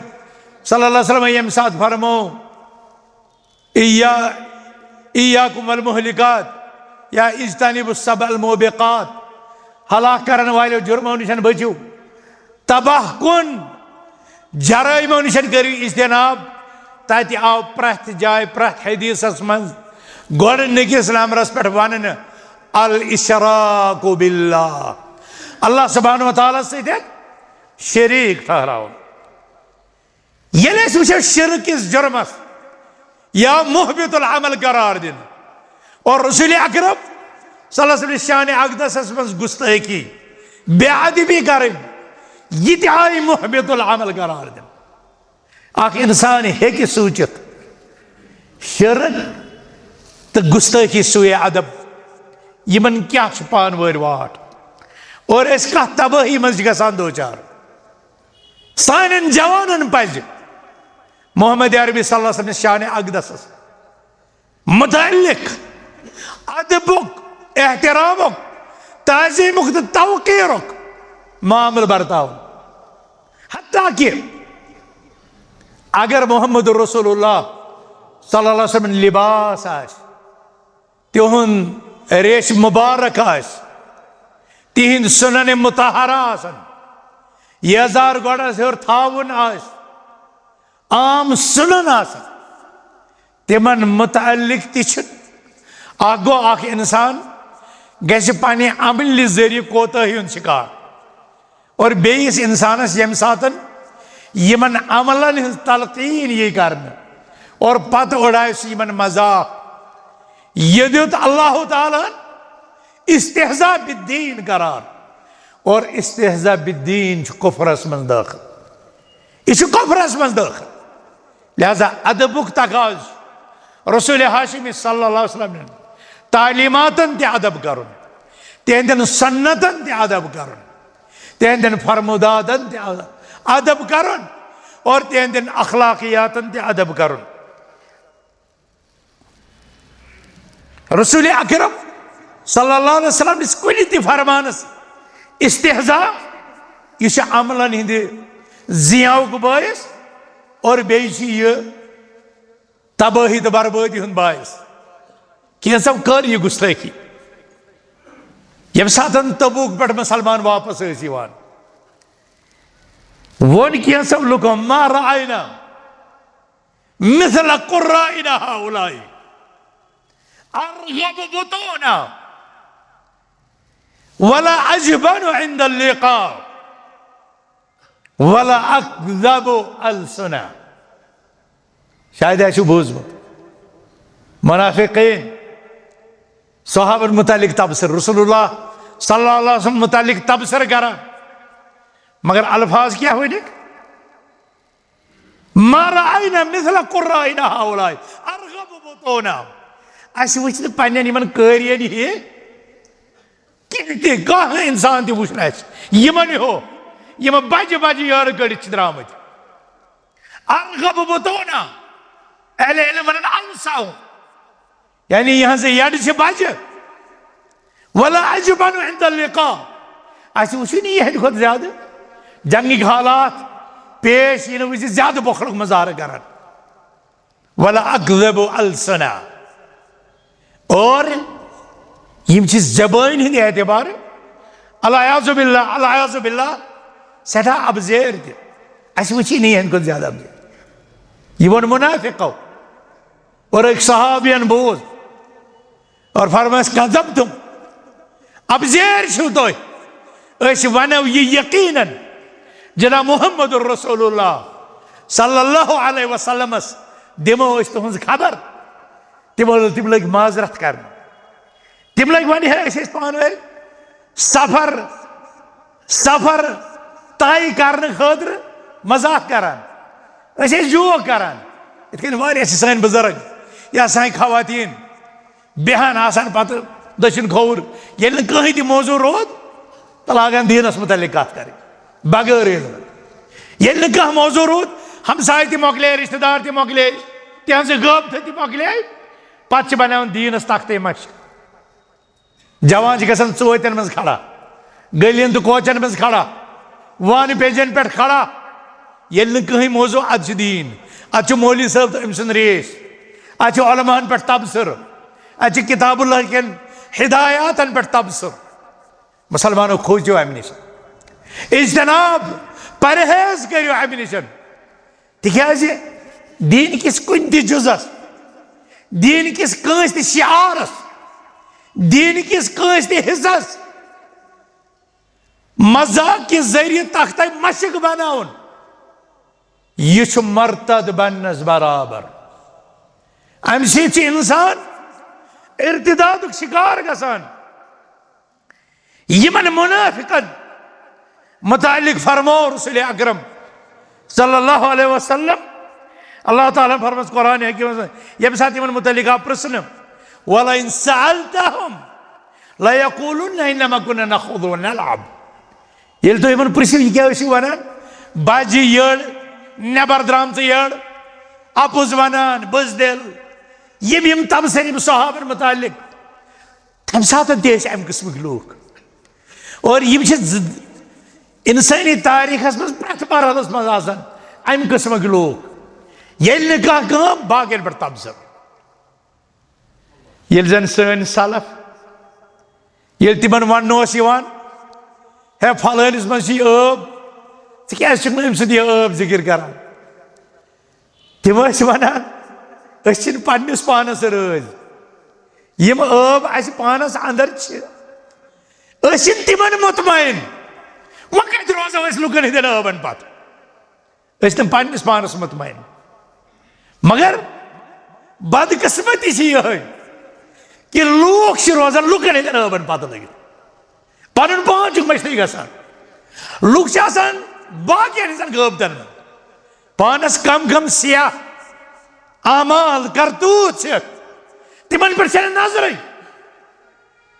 صلی اللہ علیہ وسلم ییٚمہِ ساتہٕ فرموو، "اِیا-، ایاکم والمہلکات" یا "اجتنبوا السبع الموبقات"، ہلاک کرن والٮ۪و جُرمو نِش بٔچِو، تباہ کُن جرٲیمو نِش کٔرِو اجتناب۔ تتہِ آو پرٛٮ۪تھ جایہِ، پرٛٮ۪تھ حدیثس منٛز گۄڈٕنِکِس نمبرس پٮ۪ٹھ وننہٕ الاشراک باللہ، اللہ سبحانہ و تعالیٰ سۭتۍ شریک ٹھہراوُن۔ ییٚلہِ أسۍ وٕچھو شرک کِس جُرمس یا محبط العمل قرار دِنہٕ اور رسول اکرم صلی اللہ علیہ وسلم شان اقدسس منٛز گستٲخی، بے ادبی کرٕنۍ، یہِ تہِ آیہِ محبط العمل قرار دِنہٕ۔ اکھ انسان ہیٚکہِ سوٗنٛچِتھ، شرک تہٕ گستٲخی، سوء ادب، یِمن کیٛاہ چھُ پانہٕ وٲرۍ واٹھ اور أسۍ کتھ تبٲہی منٛز چھِ گژھان دوچار۔ سانٮ۪ن جوانن پزِ محمد عربی صلی اللہ علیہ وسلم شان اقدسس متعلق ادبُک، احترامُک، تعظیمُک تہٕ توقیرُک معاملہٕ برتاوُن۔ حتیٰ کہ اگر محمد رسول اللہ صلی اللہ علیہ وسلم لباس آسہِ، تِہُنٛد ریش مبارک آسہِ، تِہِنٛدۍ سنن مطہرہ آسن، یزار گۄڈس ہیوٚر تھاوُن آسہِ، عام سنن آسن، تِمن متعلق تہِ چھِ۔ اکھ گوٚو، اکھ انسان گژھِ پننہِ عملہِ ذٔریعہٕ کوتاہی ہُنٛد شکار۔ اور بیٚیِس انسانس ییٚمہِ ساتن یِمن عملن ہٕنٛز تلقین یی کرنہٕ اور پتہٕ اُڑایہِ سُہ یِمن مذاق، یہِ دیُت اللہ تعالیٰ ہن استہزاء بالدین قرار۔ اور استہزاء بالدین چھُ کفرس منٛز دٲخل۔ یہِ چھُ کفرس منٛز دٲخل۔ لہذا ادبُک تقاضہٕ، رسول ہاشمی صلی اللہ علیہ وسلم نٮ۪ن تعلیماتن تہِ ادب کرُن، تِہنٛدٮ۪ن سنتن تہِ ادب کرُن، تِہنٛدٮ۪ن فرموداتن تہِ ادب کرُن اور تِہنٛدٮ۪ن اخلاقیاتن تہِ ادب کرُن۔ رسول اکرم صلی اللہ علیہ وسلم نِس کُنہِ تہِ فرمانس استہزاء، یہِ چھُ عملن ہٕنٛدِ زیاوُک باعث اور بیٚیہِ چھُ یہِ تبٲہی تہٕ بربٲدی ہُنٛد باعث۔ کینٛژو کٔر یہِ گُستٲخی۔ ییٚمہِ ساتہٕ تبوک پٮ۪ٹھ مسلمان واپس ٲسۍ یِوان، ووٚن کینٛژو لُکو، "ما رأینا مثل قرائنا هؤلاء، ارغب بطونا، ولا اجبن عند اللقاء، ولا اکذب السنا۔" شاید آسِو بوٗزمُت، منافقین صحابن متعلق تبصرٕ، رسول اللہ صلی اللہ علیہ وسلم متعلق تبصرٕ کران، مگر الفاظ کیٛاہ ؤنِکھ؟ "ما رأینا مثل قرائنا هؤلاء، ارغب بطونا۔" اَسہِ وٕچھ نہٕ پننٮ۪ن یِمن قٲرین ہِوۍ کِہیٖنۍ تہِ، کانٛہہ انسان تہِ وٕچھ نہٕ اَسہِ یِمن ہیوٗ، یِم بجہِ بجہِ یٲرٕ کٔڑِتھ چھِ درٛامٕتۍ۔ ارغب بطونا، اہل علم ونان اوسع، یعنی یِہنٛزٕ یڈٕ چھِ بجہِ۔ ولا اجبن عند اللقاء، اَسہِ وٕچھُے نہٕ یِہنٛدِ کھۄتہٕ زیادٕ جنگٕکۍ حالات پیش یِنہٕ وِزِ زیادٕ بۄکھلُک مظاہرٕ کران۔ ولا اکذب السنا، اور یِم چھِ زبٲنۍ ہٕنٛدِ اعتبارٕ، العیاذ باللہ، العیاذ باللہ، سٮ۪ٹھاہ اَپزیٲرۍ تہِ۔ اَسہِ وٕچھی نہٕ یِہنٛدِ کھۄتہٕ زیادٕ اَپزیٲرۍ۔ یہِ ووٚن منافقو۔ اور أکۍ صحابین بوٗز اور فرمٲیس، "کذبتم، اَپزیٲرۍ چھِو تُہۍ۔ أسۍ وَنو یہِ یقیناً جناب محمد رسول اللہ صلی اللہ علیہ وسلمس دِمو أسۍ تُہٕنٛز خبر۔" تِمو، تِم لٔگۍ معذرت کرنہِ۔ تِم لٔگۍ وَنہِ، "ہے، أسۍ ٲسۍ پانہٕ ؤنۍ سفر، سفر طے کرنہٕ خٲطرٕ مذاق کران۔ أسۍ ٲسۍ joke کران۔" یِتھ کٔنۍ واریاہ چھِ سٲنۍ بُزرگ یا سانہِ خواتین بیٚہان آسان پتہٕ دٔچھُن کھووُر۔ ییٚلہِ نہٕ کٕہٕنۍ تہِ موضوع روٗد، تہٕ لاگان دیٖنَس مُتعلِق کَتھ کَرٕنۍ بغٲر علمہٕ۔ ییٚلہِ نہٕ کانٛہہ موضوع روٗد، ہمساے تہِ مۄکلے، رِشتہٕ دار تہِ مۄکلے، تِہنٛزٕ غٲبتہٕ تہِ مۄکلے، پَتہٕ چھِ بَناوان دیٖنَس تختَے مَشق۔ جوان چھِ گژھان ژوتٮ۪ن منٛز کھڑا، گٔلین تہٕ کوچن منٛز کھڑا، وانہٕ پیجن پٮ۪ٹھ کھڑا۔ ییٚلہِ نہٕ کٕہٕنۍ موضوع، اَدٕ چھُ دیٖن، اَدٕ چھُ مولوی صٲب تہٕ أمۍ سُنٛد ریش، اَدٕ چھُ علماہن پٮ۪ٹھ تبصرٕ، اَدٕ چھِ کتاب اللہ کٮ۪ن ہدایاتن پٮ۪ٹھ تبصرٕ۔ مسلمانو، کھوژِو اَمہِ نِش، اجتناب، پرہیز کٔرِو اَمہِ نِش۔ تِکیٛازِ دیٖن کِس کُنہِ تہِ جُزس، دیٖن کِس کٲنٛسہِ تہِ شعارس، دیٖن کِس کٲنٛسہِ تہِ حصس مذاق کہِ ذٔریعہٕ تختَے مشق بناوُن، یہِ چھُ مرتد بننس برابر۔ امہِ سۭتۍ چھُ انسان ارتدادُک شکار گژھان۔ یِمن منافقن متعلق فرموو رسول اکرم صلی اللہ علیہ وسلم، اللہ تعالیٰ ہن فرمٲو قرآن حکیمس منٛز، ییٚمہِ ساتہٕ یِمن متعلق آو پرژھنہٕ، "ولئن سألتهم ليقولن إنما كنا نخوض ونلعب"۔ ییٚلہِ تُہۍ یِمن پرژھِو، "یہِ کیٛاہ ٲسِو ونان؟ بجہِ یٔڑ، نٮ۪بر درٛامژٕ یٔڑ، اپُز ونان، بُزدِل"، یِم یِم تبصرٕ یِم صحابن متعلق، تمہِ ساتہٕ تہِ ٲسۍ امہِ قٕسمٕکۍ لوٗکھ۔ اور یِم چھِ زِ-، انسٲنی تاریخس منٛز پرٛٮ۪تھ مرحلس منٛز آسان امہِ قٕسمٕکۍ لوٗکھ۔ ییٚلہِ نہٕ کانٛہہ کٲم، باقین پٮ۪ٹھ تبصرٕ۔ ییٚلہِ زن سٲنۍ سلف، ییٚلہِ تِمن وننہٕ اوس یِوان، "ہے، فلٲنِس منٛز چھِ یہِ ٲب، ژٕ کیٛازِ چھُکھ نہٕ أمۍ سُنٛد یہِ ٲب ذِکِر کران؟" تِم ٲسۍ ونان، "أسۍ چھِنہٕ پننِس پانس رٲضۍ۔ یِم ٲب اسہِ پانس اندر چھِ، أسۍ چھِنہٕ تِمن مطمئن۔ وۄنۍ کتہِ روزو أسۍ لُکن ہٕنٛدٮ۪ن ٲبن پتہٕ؟ أسۍ چھِنہٕ پننِس پانس مطمئن۔" مگر بدقسمتی چھِ یِہے کہِ لوٗکھ چھِ روزان لُکن ہٕنٛدٮ۪ن ٲبن پتہٕ لٔگِتھ۔ پنُن پان چھُکھ مٔشتٕے گژھان۔ لُکھ چھِ آسان باقین ہٕنٛزن غٲبتن منٛز۔ پانس کم کم سیاہ اعمال، کرتوت چھِ، تِمن پٮ۪ٹھ چھنہٕ نظرٕے۔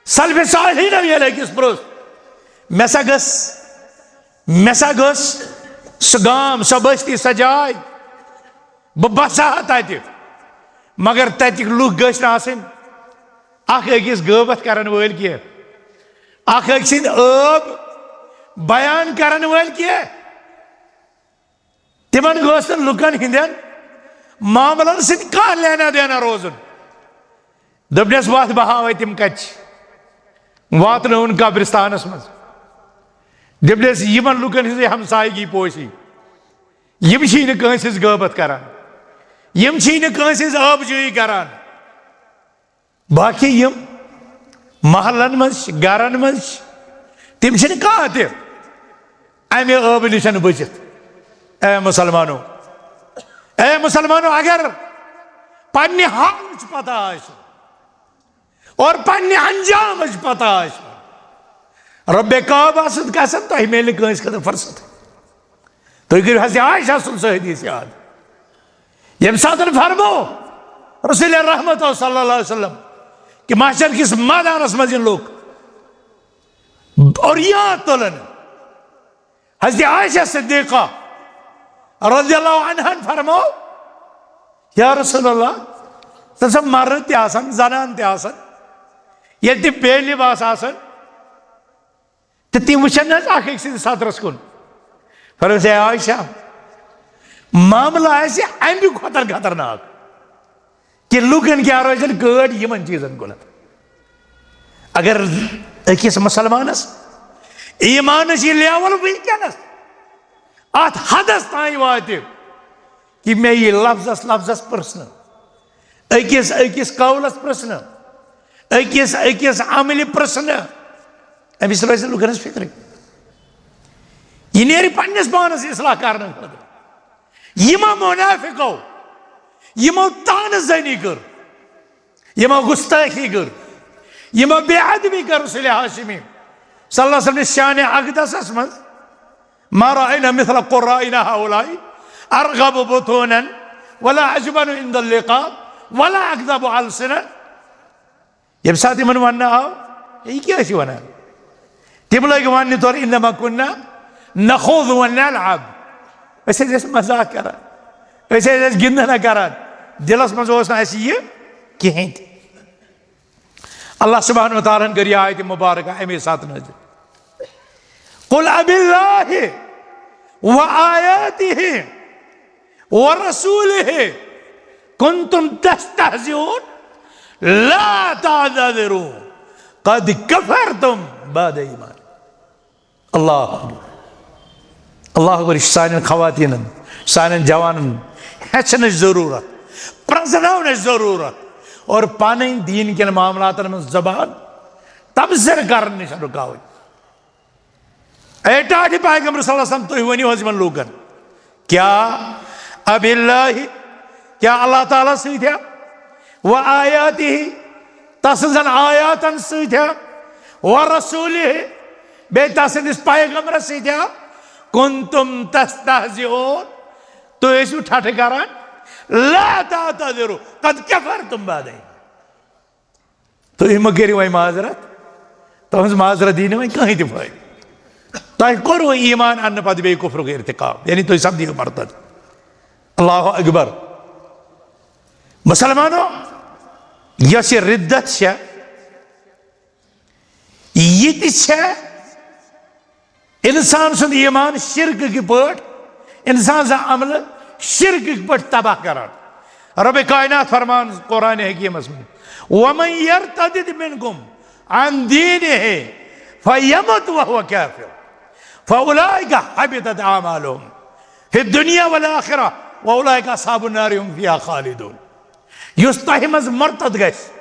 سلفِ صالحینو ییٚلہِ أکِس پرُژھ، "مےٚ سا گٔژھ، مےٚ سا گٔژھ سُہ گام، سۄ بستی، سۄ جاے، بہٕ بسہٕ ہا تتہِ، مگر تتِکۍ لُکھ گٔژھۍ نہٕ آسٕنۍ اکھ أکِس غٲبت کرن وٲلۍ کینٛہہ، اکھ أکۍ سٕنٛدۍ عٲب بیان کرن وٲلۍ کینٛہہ۔" تِمن گوٚژھ نہٕ لُکن ہٕنٛدٮ۪ن معاملن سۭتۍ کانٛہہ لینا دینا روزُن۔ دوٚپنس، "وَتھ، بہٕ ہاوے تِم کتہِ چھِ۔" واتنٲوُن قبرستانس منٛز۔ دوٚپنس، "یِمن لُکن ہٕنٛزٕے ہمسایگی پوشی، یِم چھی نہٕ کٲنٛسہِ ہٕنٛز غٲبت کران، یِم چھی نہٕ کٲنٛسہِ ہٕنٛز آبجویی کران۔" باقی یِم محلن منٛز چھِ، گرن منٛز چھِ، تِم چھِنہٕ کانٛہہ تہِ امہِ عٲبہٕ نِش بٔچِتھ۔ اے مسلمانو، اے مسلمانو، اگر پننہِ حالٕچ پتہ آسہِ اور پننہِ انجامٕچ پتہ آسہِ، رب کعبہ سۭتۍ قسم، تۄہہِ میلہِ نہٕ کٲنٛسہِ خٲطرٕ فرصت۔ تُہۍ کٔرِو حضرت عائشہ سُنٛد سُہ حدیث یاد، ییٚمہِ ساتہٕ فرمو رسول رحمت صلی اللہ علیہ وسلم کہِ محشر کِس مٲدانس منٛز یِن لوٗکھ اور یاد تُلن۔ حضرت عائشہ صدیقہ رضی اللہ عنہن فرمو، "یا رسول اللہ، تَتھ چھا مرد تہِ آسان، زنان تہِ آسان، ییٚلہِ تِم بے لباس آسان؟" تہٕ تِم وٕچھن نہٕ حظ اکھ أکۍ سٕنٛدِس سترس کُن۔ فرمٲوس، "اے عائشہ، معاملہٕ آسہِ امہِ کھۄتہٕ خطرناک کہِ لُکن کیٛاہ روزن گٲڑۍ یِمن چیٖزن کُنتھ۔" اگر أکِس مسلمانس ایمانٕچ یہِ لیول وٕنکیٚنس اتھ حدس تام واتہِ کہِ مےٚ یی لفظس لفظس پرژھنہٕ، أکِس أکِس قولس پرژھنہٕ، أکِس أکِس عملہِ پرژھنہٕ، أمِس روزِ نہٕ لُکن ہٕنٛز فِکرٕے۔ یہِ نیرِ پننِس پانس اصلاح کرنہٕ خٲطرٕ۔ یِمو منافقو، یِمو طعنہٕ زنی کٔر، یِمو گستٲخی کٔر، یِمو بے ادبی کٔر رسول ہاشمی صلی اللہ علیہ وسلم نِس شانِ اقدسس منٛز، "ما رأينا مثل قرائنا هؤلاء أرغب بطونا ولا أجبن عند اللقاء ولا أكذب ألسنا". ییٚمہِ ساتہٕ یِمن وننہٕ آو، "ہے، یہِ کیٛاہ ٲسِو ونان؟" تِم لٔگۍ وننہِ تورٕ، "انما کنا نخوض و نلعب"، أسۍ ٲسۍ، ٲسۍ مزاق کران، أسۍ ٲسۍ، ٲسۍ گِنٛدنا کران، دِلس منٛز اوس نہٕ اَسہِ یہِ کِہیٖنۍ تہِ۔ اللہ سبحانہ و تعالیٰ ہن کٔر یہِ آیت مبارکہ اَمے ساتہٕ نٲزِل، "قل اب اللہ و آیاتہ و رسولہ کنتم تستہزئون لا تعتذروا قد کفرتم بعد ایمان۔" اللہ اکبر۔ اللہ اکبر، یہِ چھُ سانٮ۪ن خواتیٖنن، سانٮ۪ن جوانن ہیٚچھنٕچ ضروٗرت، پرٛزناونٕچ ضروٗرت اور پنٕنۍ دیٖن کٮ۪ن معاملاتن منٛز زبان تبصرٕ کرنہٕ نِش رُکاوٕنۍ۔ اے ٹاٹھہِ پیغمبر صلی اللہ علیہ وسلم، تُہۍ ؤنِو حظ یِمن لوٗکن، کیا اب اللہ، کیا اللہ تعالیٰ سۭتۍ ہا؟ و آیاتہ، تسٕنزن آیاتن سۭتۍ ہا؟ و رسولہ، بیٚیہِ تسٕنٛدِس پیغمبرس سۭتۍ ہا؟ کنتم تستہزئون، تُہۍ ٲسِو ٹھٹھٕ کران۔ لا تعتذروا قد کفرتم بعد ایمان۔ تُہۍ مہٕ کٔرِو وۄنۍ معذرت، تُہٕنٛز معذرت دی نہٕ وۄنۍ کٕہٕنۍ تہِ فٲیدٕ۔ تۄہہِ کوٚروٕ ایمان اننہٕ پتہٕ بیٚیہِ کفرُک ارتکاب، یعنی تُہۍ سپدیو مرتد۔ اللہ اکبر۔ مسلمانو، یۄس یہِ ردت چھےٚ، یہِ تہِ چھےٚ انسان سُنٛد ایمان شرکٕکۍ پٲٹھۍ، انسان سٕنٛز عملہٕ شرکٕکۍ پٲٹھۍ تباہ کران۔ رب کائنات فرمان قرآن حکیمس منٛز، "ومن یرتدد منکم عن دینہ فیمت وہو کافر فاولئک حبطت اعمالہم فی الدنیا والآخرہ واولئک اصحاب النار هم فیہا خالدون۔" یُس تۄہہِ منٛز مرتد گژھِ،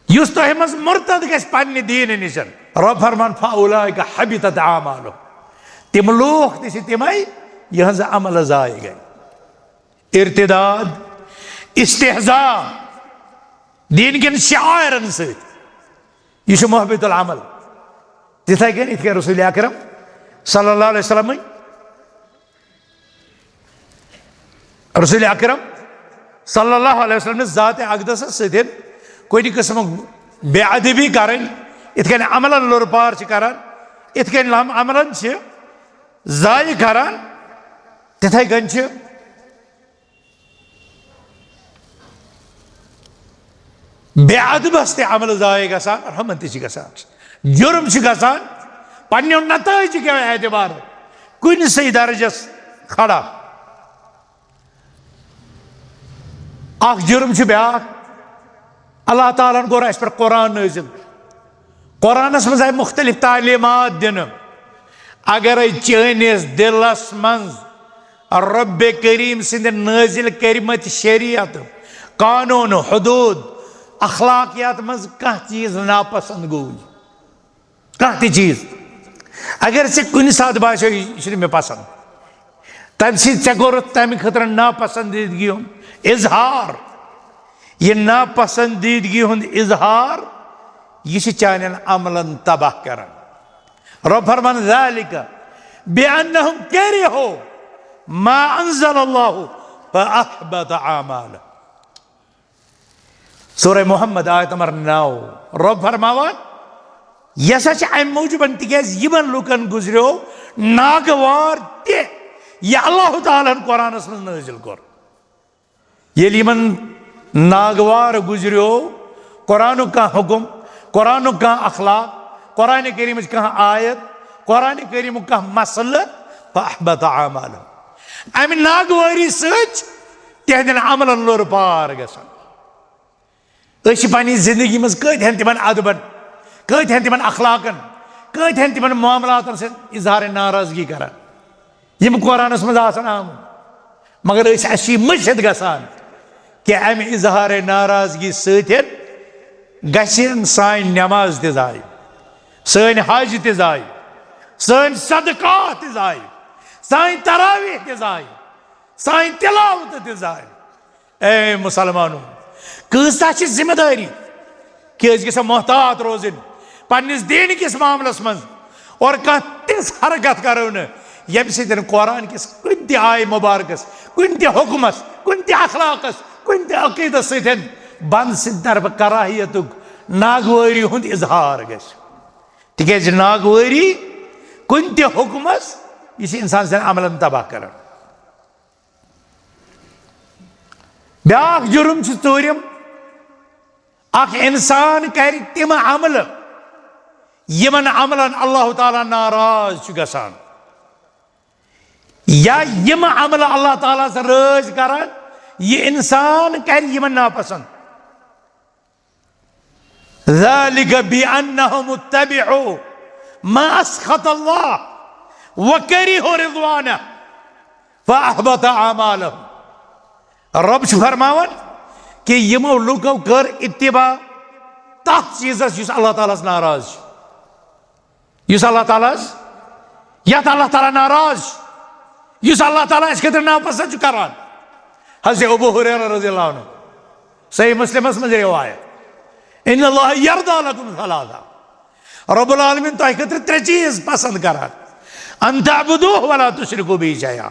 یُس تۄہہِ منٛز مرتد گژھِ پننہِ دیٖنہٕ نِش، رب فرمان، "فاولئک حبطت اعمالہم"، تِم لوٗکھ تہِ چھِ تِمے یِہنٛز عملہٕ ضایع گٔے۔ ارتداد، استہزاء دیٖن کٮ۪ن شعائرن سۭتۍ، یہِ چھُ محبط العمل۔ تِتھے کٔنۍ یِتھ کٔنۍ رسول اکرم صلی اللہ علیہ وسلمٕنۍ رسول اکرم صلی اللہ علیہ وسلم نِس ذات اقدسس سۭتۍ کُنہِ قٕسمُک بے ادبی کرٕنۍ، یِتھ کٔنۍ عملن لوٚر پار چھِ کران، یِتھ کٔنۍ لم عملن چھِ ضایع کران، تِتھے کٔنۍ چھِ بے ادبس تہِ عملہٕ ضایع گژھان، رحمت تہِ چھِ گژھان، جرم چھُ گژھان، پننیو نتائجو کیو اعتبار کُنہِ سٕے درجس کھڑا۔ اکھ جرم چھُ بیاکھ، اللہ تعالیٰ ہن کوٚر اسہِ پٮ۪ٹھ قرآن نٲزِل۔ قرآنس منٛز آیہِ مختلف تعلیمات دِنہٕ۔ اگرے چٲنِس دِلس منٛز رب کریم سٕنٛدِ نٲزِل کٔرمٕتۍ شریعت، قانون، حدود، اخلاقیات منٛز کانٛہہ چیٖز ناپسند گوٚو، کانٛہہ تہِ چیٖز، اگر ژےٚ کُنہِ ساتہٕ باسیو، "یہِ چھُنہٕ مےٚ پسند"، تمہِ سۭتۍ ژےٚ کوٚرُتھ تمہِ خٲطرٕ ناپسندیدگی ہُنٛد اظہار۔ یہِ ناپسندیدگی ہُنٛد اظہار، یہِ چھُ چانٮ۪ن عملن تباہ کران۔ رب فرمان، "ذالک بانہم کرہوا ما انزل اللہ فاحبط اعمالہم۔" سورہ محمد، آیت نمبر نو۔ رب فرماوان، یہِ ہسا چھِ امہِ موٗجوٗبن، تِکیازِ یِمن لُکن گُزریو ناگوار تہِ، یہِ اللہ تعالیٰ ہن قرآنس منٛز نٲزِل کوٚر۔ ییٚلہِ یِمن ناگوار گُزریو قرآنُک کانٛہہ حُکم، قرآنُک کانٛہہ اخلاق، قرآن کریٖمٕچ کانٛہہ آیت، قرآن کریٖمُک کانٛہہ مسلہٕ، فاحبط اعمالہم، امہِ ناگوٲری سۭتۍ چھِ تِہنٛدٮ۪ن عملن لوٚر پار گژھان۔ أسۍ چھِ پننہِ زندگی منٛز کۭتۍ ہن تِمن ادبن، کۭتۍ ہن تِمن اخلاقن، کۭتۍ ہن تِمن معاملاتن سۭتۍ اظہار ناراضگی کران، یِم قرآنس منٛز آسن آمٕتۍ۔ مگر أسۍ، اسہِ چھِ یہِ مٔشِتھ گژھان کہِ امہِ اظہار ناراضگی سۭتۍ گژھن سانۍ نماز تہِ ضایع، سٲنۍ حج تہِ ضایع، سٲنۍ صدقات تہِ ضایع، سانۍ تراویح تہِ ضایع، سانۍ تلاوت تہِ ضایع۔ اے مسلمانو، کۭژاہ چھِ ذمہ دٲری کہِ أسۍ گژھو محتاط روزٕنۍ پننِس دیٖن کِس معاملس منٛز، اور کانٛہہ تِژھ حرکت کرو نہٕ، ییٚمہِ سۭتۍ قرآن کِس کُنہِ تہِ آیہِ مبارکس، کُنہِ تہِ حُکمس، کُنہِ تہِ اخلاقس، کُنہِ تہِ عقیٖدس سۭتۍ بنٛد سٕنٛدِ طرفہٕ کراہیتُک، ناگوٲری ہُنٛد اظہار گژھِ۔ تِکیٛازِ ناگوٲری کُنہِ تہِ حُکمس، یہِ چھِ انسان سٕنٛدٮ۪ن عملن تباہ کران۔ بیٛاکھ جُرم چھُ ژوٗرِم، اکھ انسان کرِ تِم عملہٕ، یِمن عملن اللہ تعالیٰ ناراض چھُ گژھان، یا یِم عملہٕ اللہ تعالیٰ ہس رٲضۍ کران، یہِ انسان کرِ یِمن ناپسند۔ ذلك بأنهم اتبعوا ما أسخط الله وكرهوا رضوانه فأحبط أعمالهم۔ رب چھُ فرماوان کہِ یِمو لُکو کٔر اتباع تتھ چیٖزس یُس اللہ تعالیٰ ہس ناراض چھُ، یُس اللہ تعالیٰ ہس، یتھ اللہ تعالیٰ ناراض چھُ، یُس اللہ تعالیٰ اسہِ خٲطرٕ ناپسند چھُ کران۔ حضرت ابو ہریرہ رضی اللہ عنہ، صحیح مسلمس منٛز روایت، ان اللہ یرضی لکم ثلاثہ، رب العالمین تۄہہِ خٲطرٕ ترٛےٚ چیٖز پسند کران، ان تعبدوہ ولا تشرکوا بہ شیئا،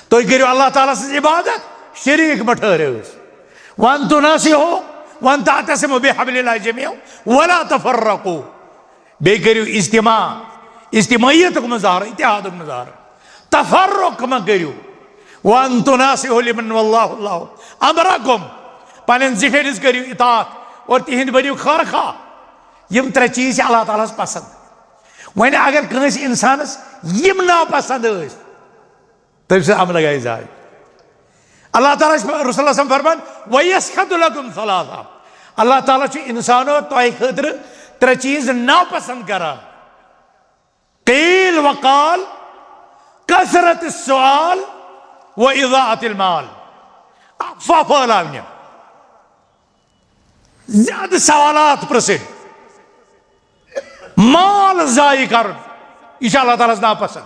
تُہۍ کٔرِو اللہ تعالیٰ سٕنٛز عبادت، شریٖک مہ ٹھٔہرِو أسۍ، وان تناصحوا، وان تعتصموا بحبل اللہ جمیعا ولا تفرقوا، بیٚیہِ کٔرِو اجتماع، اجتماعیتُک مظاہرٕ، اتحادُک مظاہرٕ، تفرق مہ کٔرِو، وان تناصحوا لمن ولاه اللہ امرکم، پنٕنٮ۪ن زِٹھٮ۪ن ہٕنٛز کٔرِو اطاعت اور تِہنٛدۍ بٔنِو خٲر خواہ۔ یِم ترٛےٚ چیٖز چھِ اللہ تعالیٰ ہس پسند۔ وۄنۍ اگر کٲنٛسہِ انسانس یِم ناپسند ٲسۍ، تٔمۍ سٕنٛز عمل گٔیہِ ضایع۔ اللہ تعالیٰ چھُ، رسول اللہ صلی اللہ علیہ وسلم فرمان، ویسخط لکم ثلاثہ، اللہ تعالیٰ چھُ انسانو تۄہہِ خٲطرٕ ترٛےٚ چیٖز ناپسند کران۔ قیل وقال، کثرت السؤال و اضاعت المال، افواہ پھٲلاونہِ، زیادٕ سوالات پرژھٕنۍ، مال ضایع کرُن، یہِ چھُ اللہ تعالیٰ ہس ناپسند۔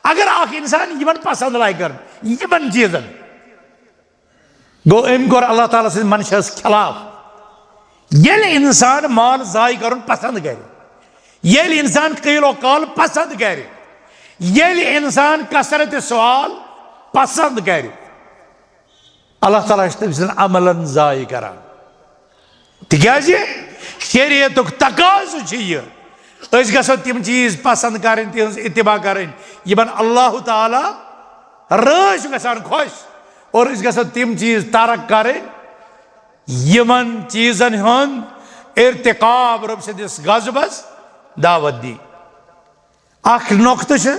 اگر اکھ انسان یِمن پسند لگہِ کرُن، یِمن چیٖزن، گوٚو أمۍ کوٚر اللہ تعالیٰ سٕنٛدِ منشاہس خلاف۔ ییٚلہِ انسان مال ضایع کرُن پسند کرِ، ییٚلہِ انسان قیل و قال پسند کرِ، ییٚلہِ انسان کثرت سوال پسند کرِ، اللہ تعالیٰ چھُ تٔمۍ سٕنٛدٮ۪ن عملن ضایع کران۔ تِکیٛازِ شریعتُک تقاضہٕ چھُ یہِ، أسۍ گژھو تِم چیٖز پسند کرٕنۍ، تِہنٛز اتباع کرٕنۍ، یِمن اللہ تعالیٰ رٲضۍ چھُ گژھان خۄش، اور أسۍ گژھو تِم چیٖز ترک کرٕنۍ، یِمن چیٖزن ہُنٛد ارتکاب رۄب سٕنٛدِس غضبس دعوت دی۔ اکھ نۄقطہٕ چھُ،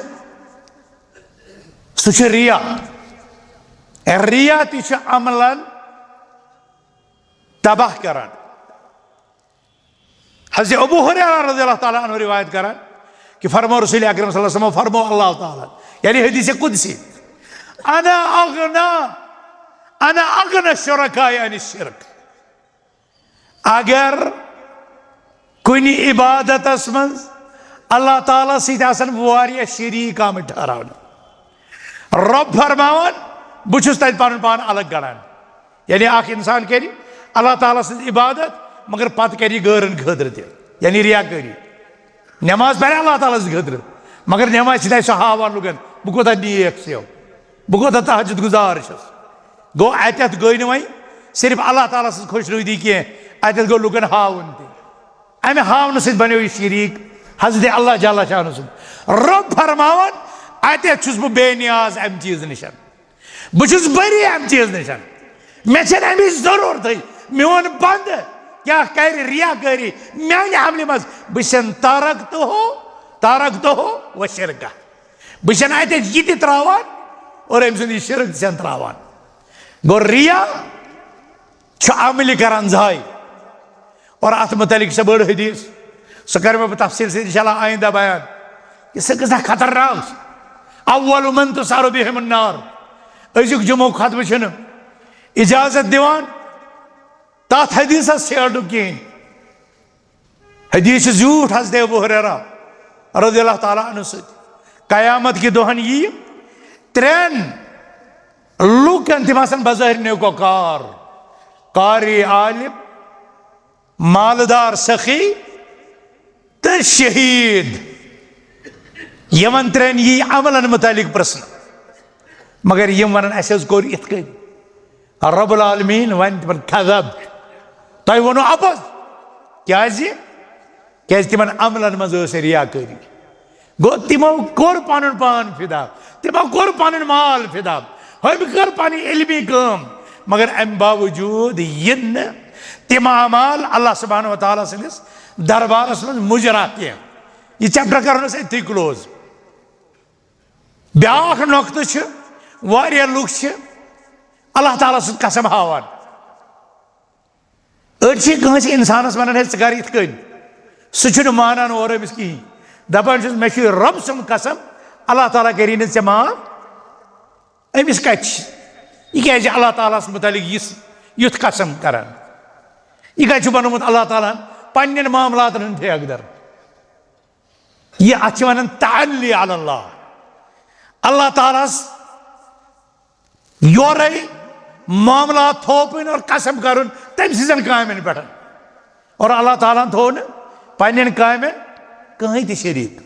سُہ چھُ ریا۔ ریا تہِ چھُ عملن تباہ کران۔ حضرت ابو ہریرہ رضی اللہ تعالیٰ عنہ روایت کران کہ فرمو رسول اکرم صلی اللہ علیہ وسلم، فرمو اللہ تعالیٰ، یعنی حدیث قدسی، انا اغنا، انا اغنا الشرکاء عن الشرک۔ اگر کُنہِ عبادتس منٛز اللہ تعالیٰ سۭتۍ آسن واریاہ شریٖک آمٕتۍ ٹھہراونہٕ، رۄب فرماوان، بہٕ چھُس تتہِ پنُن پان الگ کڑان۔ یعنی اکھ انسان کرِ اللہ تعالیٰ سٕنٛز عبادت، مگر پتہٕ کرِ یہِ غٲرن خٲطرٕ تہِ، یعنی ریا کٲری۔ نماز پرِ اللہ تعالیٰ سٕنٛدِ خٲطرٕ، مگر نماز چھِ تتہِ سۄ ہاوان لُکن، بہٕ کوٗتاہ نیک چھُس، بہٕ کوٗتاہ تہجد گزار چھُس۔ گوٚو، اتٮ۪تھ گٔے نہٕ وۄنۍ صرف اللہ تعالیٰ سٕنٛز خۄش نُدی کینٛہہ، اتٮ۪تھ گوٚو لُکن ہاوُن تہِ۔ امہِ ہاونہٕ سۭتۍ بنیو یہِ شریٖک حضرت اللہ جل شانہ سُنٛد۔ رۄب فرماوان، اتٮ۪تھ چھُس بہٕ بے نیاز امہِ چیٖزٕ نِش، بہٕ چھُس بری امہِ چیٖزٕ نِش، مےٚ چھَنہٕ امِچ ضروٗرتٕے۔ میون بندٕ کیٛاہ کرِ ریا کٲری میانہِ عملہِ منٛز؟ بہٕ چھَن ترکتہ، ترکتہ و شرکہ، بہٕ چھَن اتٮ۪تھ یہِ تہِ تراوان اور أمۍ سُنٛد یہِ شرک تہِ چھَن تراوان۔ گوٚو، ریا چھُ عملہِ کران ضایع۔ اور اتھ متعلق چھِ بٔڑ حدیث، سۄ کرٕ بہٕ تفصیل سۭتۍ انشاءاللہ آئندہ بیان، کہ سۄ کۭژاہ خطرناک چھِ۔ اول من تسعر بهم النار۔ أزیُک جمعہ خطبہٕ چھُنہٕ اجازت دِوان تتھ حدیثس چھیڑنُک کِہیٖنۍ۔ حدیث چھُ زیوٗٹھ حضرت ابو ہریرہ رضی اللہ تعالیٰ عنہ سۭتۍ۔ قیامت کہِ دۄہن یِیہِ ترٛٮ۪ن لوٗکن، تِم آسن بظٲہر نیکوکار، قاری عالم، مالدار سخی تہٕ شہیٖد۔ یِمن ترٛٮ۪ن یی عملن متعلق پرژھنہٕ، مگر یِم ونن، "اسہِ حظ کوٚر یِتھ کٔنۍ۔" رب العالمین ونہِ تِمن، "کذبت، تۄہہِ ووٚنوُ اَپُز۔ کیٛازِ؟ کیٛازِ تِمن عملن منٛز ٲس ریاکٲری۔ گوٚو، تِمو کوٚر پنُن پان فدا، تِمو کوٚر پنُن مال فدا، ہُمۍ کٔر پنٕنۍ علمی کٲم، مگر امہِ باوجوٗد یِن نہٕ تِم اعمال اللہ سبحانہ و تعالیٰ سٕنٛدِس دربارس منٛز مُجرا کینٛہہ۔ یہِ چیپٹر کرو أسۍ أتھی کلوز۔ بیٛاکھ نۄقطہٕ چھُ، واریاہ لُکھ چھِ اللہ تعالیٰ سُنٛد قسم ہاوان۔ أڑۍ چھِ کٲنٛسہِ اِنسانَس وَنان، "ہے، ژٕ کَر یِتھ کٔنۍ۔" سُہ چھُنہٕ مانان اورٕ أمِس کِہیٖنۍ۔ دَپان چھُس، "مےٚ چھُ رۄب سُنٛد قسم، اللہ تعالیٰ کَرِ نہٕ ژےٚ معاف۔" أمِس کَتہِ چھِ؟ یہِ کیٛازِ چھِ اللہ تعالیٰ ہَس مُتعلِق یِژھ، یُتھ قسم کَران؟ یہِ کَتہِ چھُ بَنومُت اللہ تعالیٰ ہَن پنٛنٮ۪ن معاملاتَن ہُنٛد ٹھیکہٕ دَر؟ یہِ، اَتھ چھِ وَنان تعلی علی اللہ۔ اللہ تعالیٰ ہَس یورے معاملات تھوپٕنۍ اور قسم کرُن تٔمۍ سٕنٛزن کامٮ۪ن پٮ۪ٹھ۔ اور اللہ تعالیٰ ہن تھوو نہٕ پننٮ۪ن کامٮ۪ن کٕہٕنۍ تہِ شریٖک۔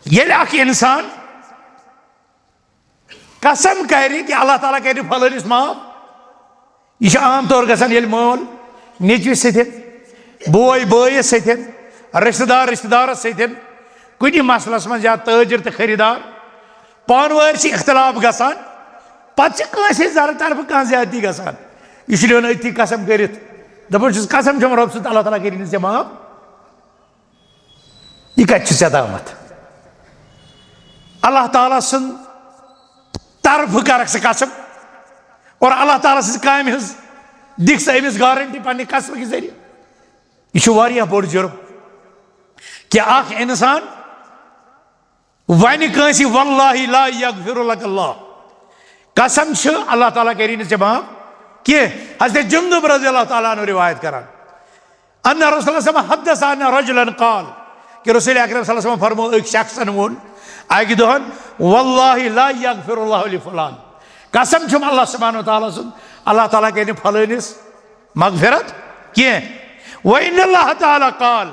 ییٚلہِ اکھ انسان قسم کرِ کہِ اللہ تعالیٰ کرِ فلٲنِس معاف، یہِ چھُ عام طور گژھان ییٚلہِ مول نیٚچوِس سۭتۍ، بوے بٲیِس سۭتۍ، رشتہٕ دار رشتہٕ دارس سۭتۍ، کُنہِ مسلس منٛز یا تٲجر تہٕ خریدار پانہٕ وٲرۍ چھِ اختلاف گژھان، پتہٕ چھِ کٲنٛسہِ ہٕنٛزِ زرٕ طرفہٕ کانٛہہ زیادتی گژھان۔ یہِ چھُ نِوان أتھی قسم کٔرِتھ، دپان چھُس، "قسم چھُم رۄب سُنٛد، اللہ تعالیٰ کٔرِنۍ ژےٚ معاف۔" یہِ کتہِ چھُ ژےٚ تامتھ؟ اللہ تعالیٰ سٕنٛد طرفہٕ کرکھ ژٕ قسم اور اللہ تعالیٰ سٕنٛز کامہِ ہٕنٛز دِکھ ژٕ أمِس گارنٹی پننہِ قسمہٕ کہِ ذٔریعہٕ۔ یہِ چھُ واریاہ بوٚڑ جُرم کہِ اکھ انسان ونہِ کٲنٛسہِ، "واللہ لا یغفر لک اللہ"، قسم چھُ اللہ تعالیٰ کری نہٕ ژےٚ معاف کینٛہہ۔ حضرت جندب رضی اللہ تعالیٰ عنہ روایت کران، ان رسول اللہ صلی اللہ علیہ وسلم حدث ان رجلا قال، کہ رسول اکرم صلی اللہ علیہ وسلم فرمو، ایک شخص نے وون، آگے دہن، "واللہ لا یغفر اللہ لفلان"، قسم چھم اللہ سبحانہ و تعالیٰ سن، اللہ تعالیٰ کرِ نہٕ فلٲنِس مغفرت کینٛہہ۔ وان اللہ تعالیٰ قال،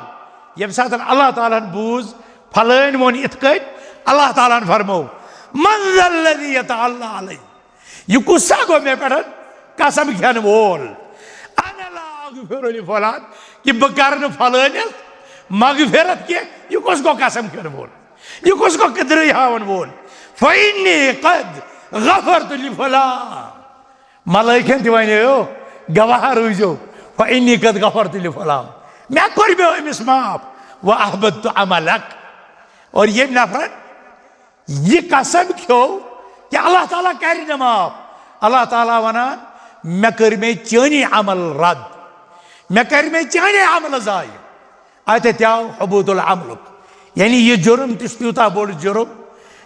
ییٚمہِ ساتہٕ اللہ تعالیٰ ہن بوٗز فلٲنۍ ووٚن یِتھ کٔنۍ، اللہ تعالیٰ ہن فرمو، "من ذا الذی یتعالیٰ علی"، یہِ کُس سا گوٚو مےٚ پٮ۪ٹھ قسم کھٮ۪ن وول؟ انا لا اغفر لفلان، کہِ بہٕ کرٕ نہٕ فلٲنِس مغفرت کینٛہہ۔ یہِ کُس گوٚو قسم کھٮ۪ن وول؟ یہِ کُس گوٚو کِدرٕے ہاوَن وول؟ فإنی قد غفرت لفلان۔ ملائکن تہِ وَنیو، گواہ روٗزِو، فإنی قد غفرت لفلان، مےٚ کوٚر مےٚ أمِس معاف۔ وأحبطت عملک، اور ییٚمۍ نفرن یہِ قسم کھیوٚو کہِ اللہ تعالیٰ کرِ نہٕ معاف، اللہ تعالیٰ وَنان، مےٚ کٔرۍ مےٚ چٲنی عمل رد، مےٚ کٔرۍ مےٚ چٲنی عمل ضایع۔ اَتٮ۪تھ تہِ آو حبوط العملُک، یعنی یہِ جُرم تہِ چھُ تیوٗتاہ بوٚڑ جُرم،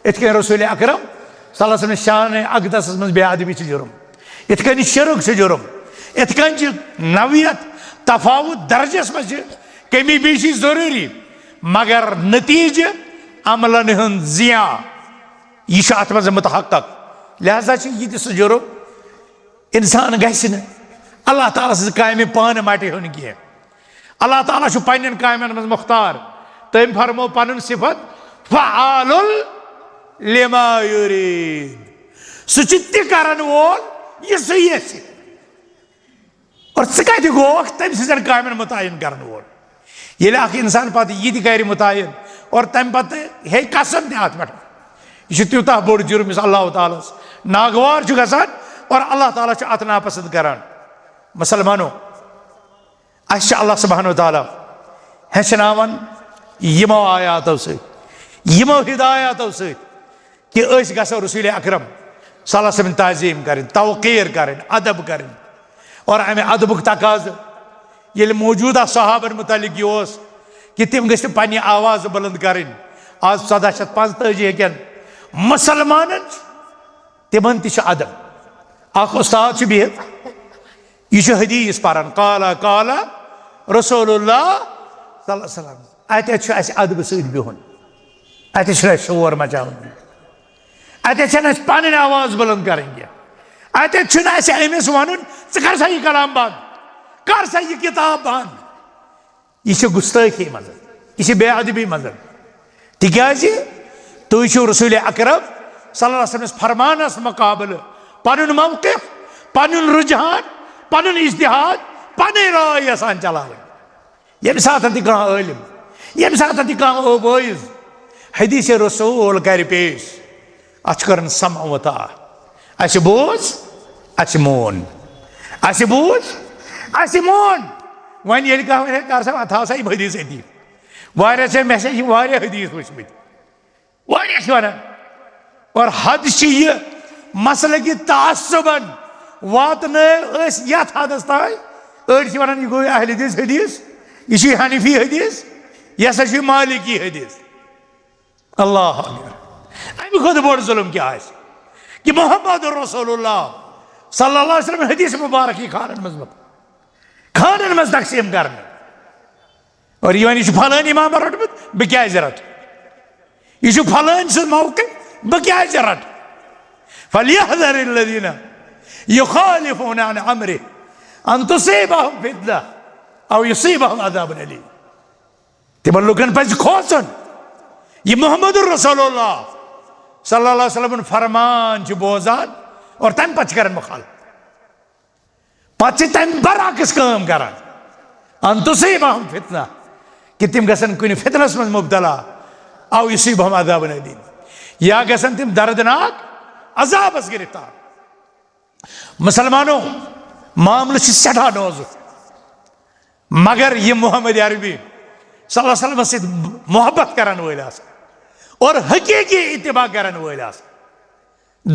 یِتھ کٔنۍ رسول اکرم صلی اللہ علیہ وسلم شان اقدسس منٛز بے ادبی چھِ جُرم، یِتھ کٔنۍ شرک چھُ جُرم، یِتھ کٔنۍ چھِ نوعیت تفاوت درجس منٛز چھِ کمی بیشی ضروٗری، مگر نتیجہ عملن ہُنٛد ضیاع، یہِ چھُ اتھ منٛز متحقق۔ لہذا چھُ یہِ تہِ سُہ جُرم، انسان گژھِ نہٕ اللہ تعالیٰ سٕنٛز کامہِ پانہٕ مٹہِ ہیوٚن کینٛہہ۔ اللہ تعالیٰ چھُ پننٮ۪ن کامٮ۪ن منٛز مختار۔ تٔمۍ فرمو پنُن صفت، فعال لما یرید۔ سُہ چھُ تہِ کرن وول یہِ سُہ یژھِ۔ اور ژٕ کتہِ گوکھ تٔمۍ سٕنٛزن کامٮ۪ن متعین کرن وول؟ ییٚلہِ اکھ انسان پتہٕ یہِ تہِ کرِ متعین اور تمہِ پتہٕ ہے قسم تہِ اتھ پٮ۪ٹھ، یہِ چھُ تیوٗتاہ بوٚڑ جُرم یُس اللہ تعالیٰ ہس ناگوار چھُ گژھان اور اللہ تعالیٰ چھُ اتھ ناپسند کران۔ مسلمانو، اسہِ چھُ اللہ سبحانہ و تعالیٰ ہیٚچھناوان یِمو آیاتو سۭتۍ، یِمو ہدایاتو سۭتۍ، کہ أسۍ گژھو رسول اکرم صلی اللہ علیہ وسلم تعظیم کرٕنۍ، توقیر کرٕنۍ، ادب کرٕنۍ۔ اور امہِ ادبُک تقاضہٕ ییٚلہِ موجودہ صحابن متعلق یہِ اوس کہ تِم گٔژھۍ نہٕ پننہِ آواز بلند کرٕنۍ، آز ژۄدہ شیٚتھ پانٛژتٲجی ہٕکٮ۪ن مسلمانن چھُ، تِمن تہِ چھُ ادب۔ اکھ استاد چھُ بِہِتھ، یہِ چھُ حدیث پران، قال قال رسول اللہ صلی اللہ علیہ وسلم۔ اتٮ۪تھ چھُ اسہِ ادبہٕ سۭتۍ بِہُن، اتٮ۪تھ چھُنہٕ اسہِ شور مچاوُن، اتٮ۪تھ چھنہٕ اسہِ پنٕنۍ آواز بلند کرٕنۍ کینٛہہ، اتٮ۪تھ چھُنہٕ اسہِ أمِس ونُن، "ژٕ کر سا یہِ کلام بند، کر سا یہِ کتاب بند۔" یہِ چھِ گُستٲخی منٛز، یہِ چھِ بے ادبی منٛز۔ تِکیٛازِ تُہۍ چھِو رسول اکرم صلی اللہ علیہ وسلمس فرمانس مقابلہٕ پنُن موقف، پنُن رجحان، پنُن اجتہاد، پنٕنۍ راے یژھان چلاوٕنۍ۔ ییٚمہِ ساتہٕ تہِ کانٛہہ عٲلِم، ییٚمہِ ساتہٕ تہِ کانٛہہ وٲعظ حدیث رسول کرِ پیش، اتھ چھُ کران سمع و طاعہ۔ اسہِ بوٗز، اسہِ مون۔ اسہِ بوٗز، اسہِ مون۔ وۄنۍ ییٚلہِ کانٛہہ ونہِ ہے، کر سا، وۄنۍ تھاو سا یِم حدیث أتی۔ واریاہ چھِ، مےٚ چھِ یہِ واریاہ حدیث وٕچھمٕتۍ۔ واریاہ چھِ ونان۔ اور حد چھِ یہِ، مسلکہِ تعصبن واتنٲو أسۍ یتھ حدس تام۔ أڑۍ چھِ ونان، یہِ گوٚو اہل حدیث حدیث، یہِ چھُ حنفی حدیث، یہِ ہسا چھُ مالکی حدیث۔ اللہ اکبر۔ امہِ کھۄتہٕ بوٚڑ ظلم کیٛاہ آسہِ، کہ محمد رسول اللہ صلی اللہ علیہ وسلم حدیث مبارک یی خانن منٛز، خانن منٛز تقسیم کرنہٕ۔ اور یہِ وَنہِ، یہِ چھُ فلٲنۍ امامن روٚٹمُت، بہٕ کیٛازِ رٹہٕ؟ یہِ چھُ فلٲنۍ سُنٛد موقف، بہٕ کیٛازِ رٹہٕ؟ فَلْيَحْذَرِ الَّذِينَ يُخَالِفُونَ عَنْ أَمْرِهِ أَنْ تُصِيبَهُمْ فِتْنَةٌ أَوْ يُصِيبَهُمْ عَذَابٌ أَلِيمٌ۔ تِمن لُکن پزِ کھوژُن، یہِ محمد رسول اللہ صلی اللہ علیہ وسلم فرمان چھِ بوزان اور تمہِ پتہٕ چھِ کران مخالفت۔ پتہٕ چھِ تمہِ برعکس کٲم کران۔ ان تصیبہم فتنہ، کہ تِم گژھن کُنہِ فتنس منٛز مبتلا، او یصیبہم عذاب علیم، یا گژھن تِم دردناک عذابس گرفتار۔ مسلمانو، معاملہٕ چھِ سٮ۪ٹھاہ نازُک، مگر یِم محمد عربی صلی اللہ علیہ وسلمس سۭتۍ محبت کرن وٲلۍ آسن اور حقیقی اتباع کرن وٲلۍ آسن،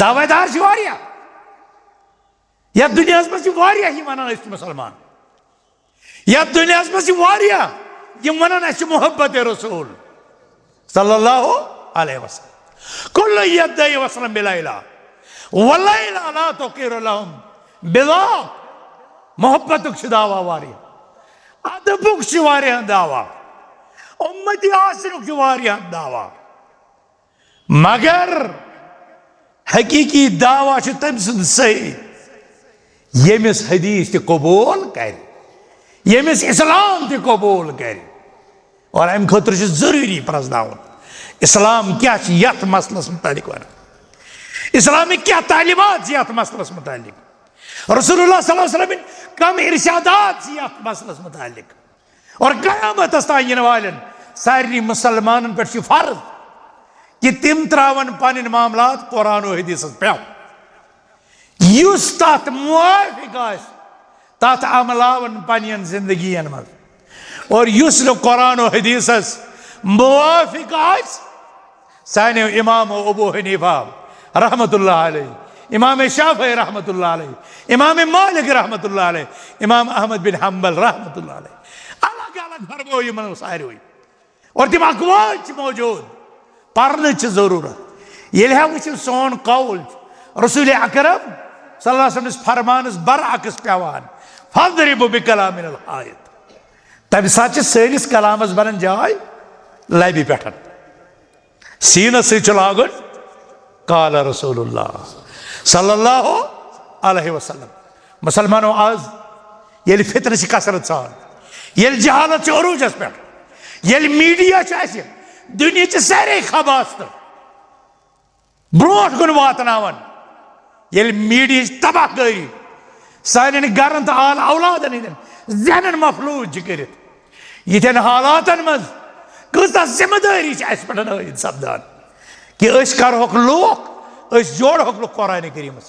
دعوے دار چھِ واریاہ۔ یتھ دُنیاہس منٛز چھِ واریاہ یِم ونان، أسۍ چھِ مسلمان۔ یتھ دُنیاہس منٛز چھِ واریاہ یِم ونان، اسہِ چھِ محبت رسول صلی اللہ علیہ وسلم۔ کل یدعی وصلا بلا الہ، ولا الہ لا تقر لهم بذاک۔ محبتُک چھُ دعویٰ واریاہ، ادبُک چھُ واریاہ دعویٰ، امتی آسنُک چھُ واریاہ دعویٰ۔ مگر حقیقی دعویٰ چھُ تٔمۍ سُنٛد صحیح، ییٚمِس حدیث تہِ قبول کرِ، ییٚمِس اسلام تہِ قبول کرِ۔ اور امہِ خٲطرٕ چھُ ضروٗری پرزناوُن، اسلام کیٛاہ چھُ یتھ مسلس متعلق ونان، اسلامٕکۍ کیٛاہ تعلیمات چھِ یتھ مسلس متعلق، رسول اللہ صلی اللہ علیہ وسلم کم ارشادات چھِ یتھ مسلس متعلق۔ اور قیامتس تام یِنہٕ والٮ۪ن سارنٕے مسلمانن پٮ۪ٹھ چھُ فرض کہ تِم تراون پنٕنۍ معاملات قرآن و حدیثس پٮ۪ٹھ، یُس تتھ موافق آسہِ، تتھ عملاون پننٮ۪ن زندگین منٛز، اور یُس نہٕ قرآن و حدیثس موافق آسہِ، سانیو امامو ابو حنیفہ رحمۃ اللہ علیہ، امام شافعی رحمۃ اللہ علیہ، امام مالک رحمۃ اللہ علیہ، امام احمد بن حنبل رحمۃ اللہ علیہ، الگ الگ فرمو یِمن ساروٕے۔ اور تِم اقوال چھِ موجود، پرنٕچ چھِ ضروٗرت۔ ییٚلہِ ہا وٕچھِو سون قول چھُ رسول اکرم صلی اللہ علیہ وسلم فرمانس برعکس پیوان، فاضربوا بکلام الحائط، تمہِ ساتہٕ چھِ سٲنِس کلامس بنان جاے لبہِ پٮ۪ٹھ۔ سیٖنس سۭتۍ چھُ لاگُن قال رسول اللہ صلی اللہ علیہ وسلم۔ مسلمانو، آز ییٚلہِ فتنہٕ چھِ کثرت سان، ییٚلہِ جہالت چھِ عروٗجس پٮ۪ٹھ، ییٚلہِ میڈیا چھُ اَسہِ دُنیاہچہِ سارے خباستہٕ برونٛٹھ کُن واتناوان، ییٚلہِ میڈیاہٕچ تباہ کٲری سانٮ۪ن گرن تہٕ آل اولادن ہٕنٛدٮ۪ن ذہنن مفلوج چھِ کٔرِتھ، یِتھٮ۪ن حالاتن منٛز کۭژاہ ذمہٕ دٲری چھِ اَسہِ پٮ۪ٹھ عٲید سپدان کہِ أسۍ کرہوکھ لوٗکھ، أسۍ جوڑہوکھ لوٗکھ قرآنِ کریٖمس،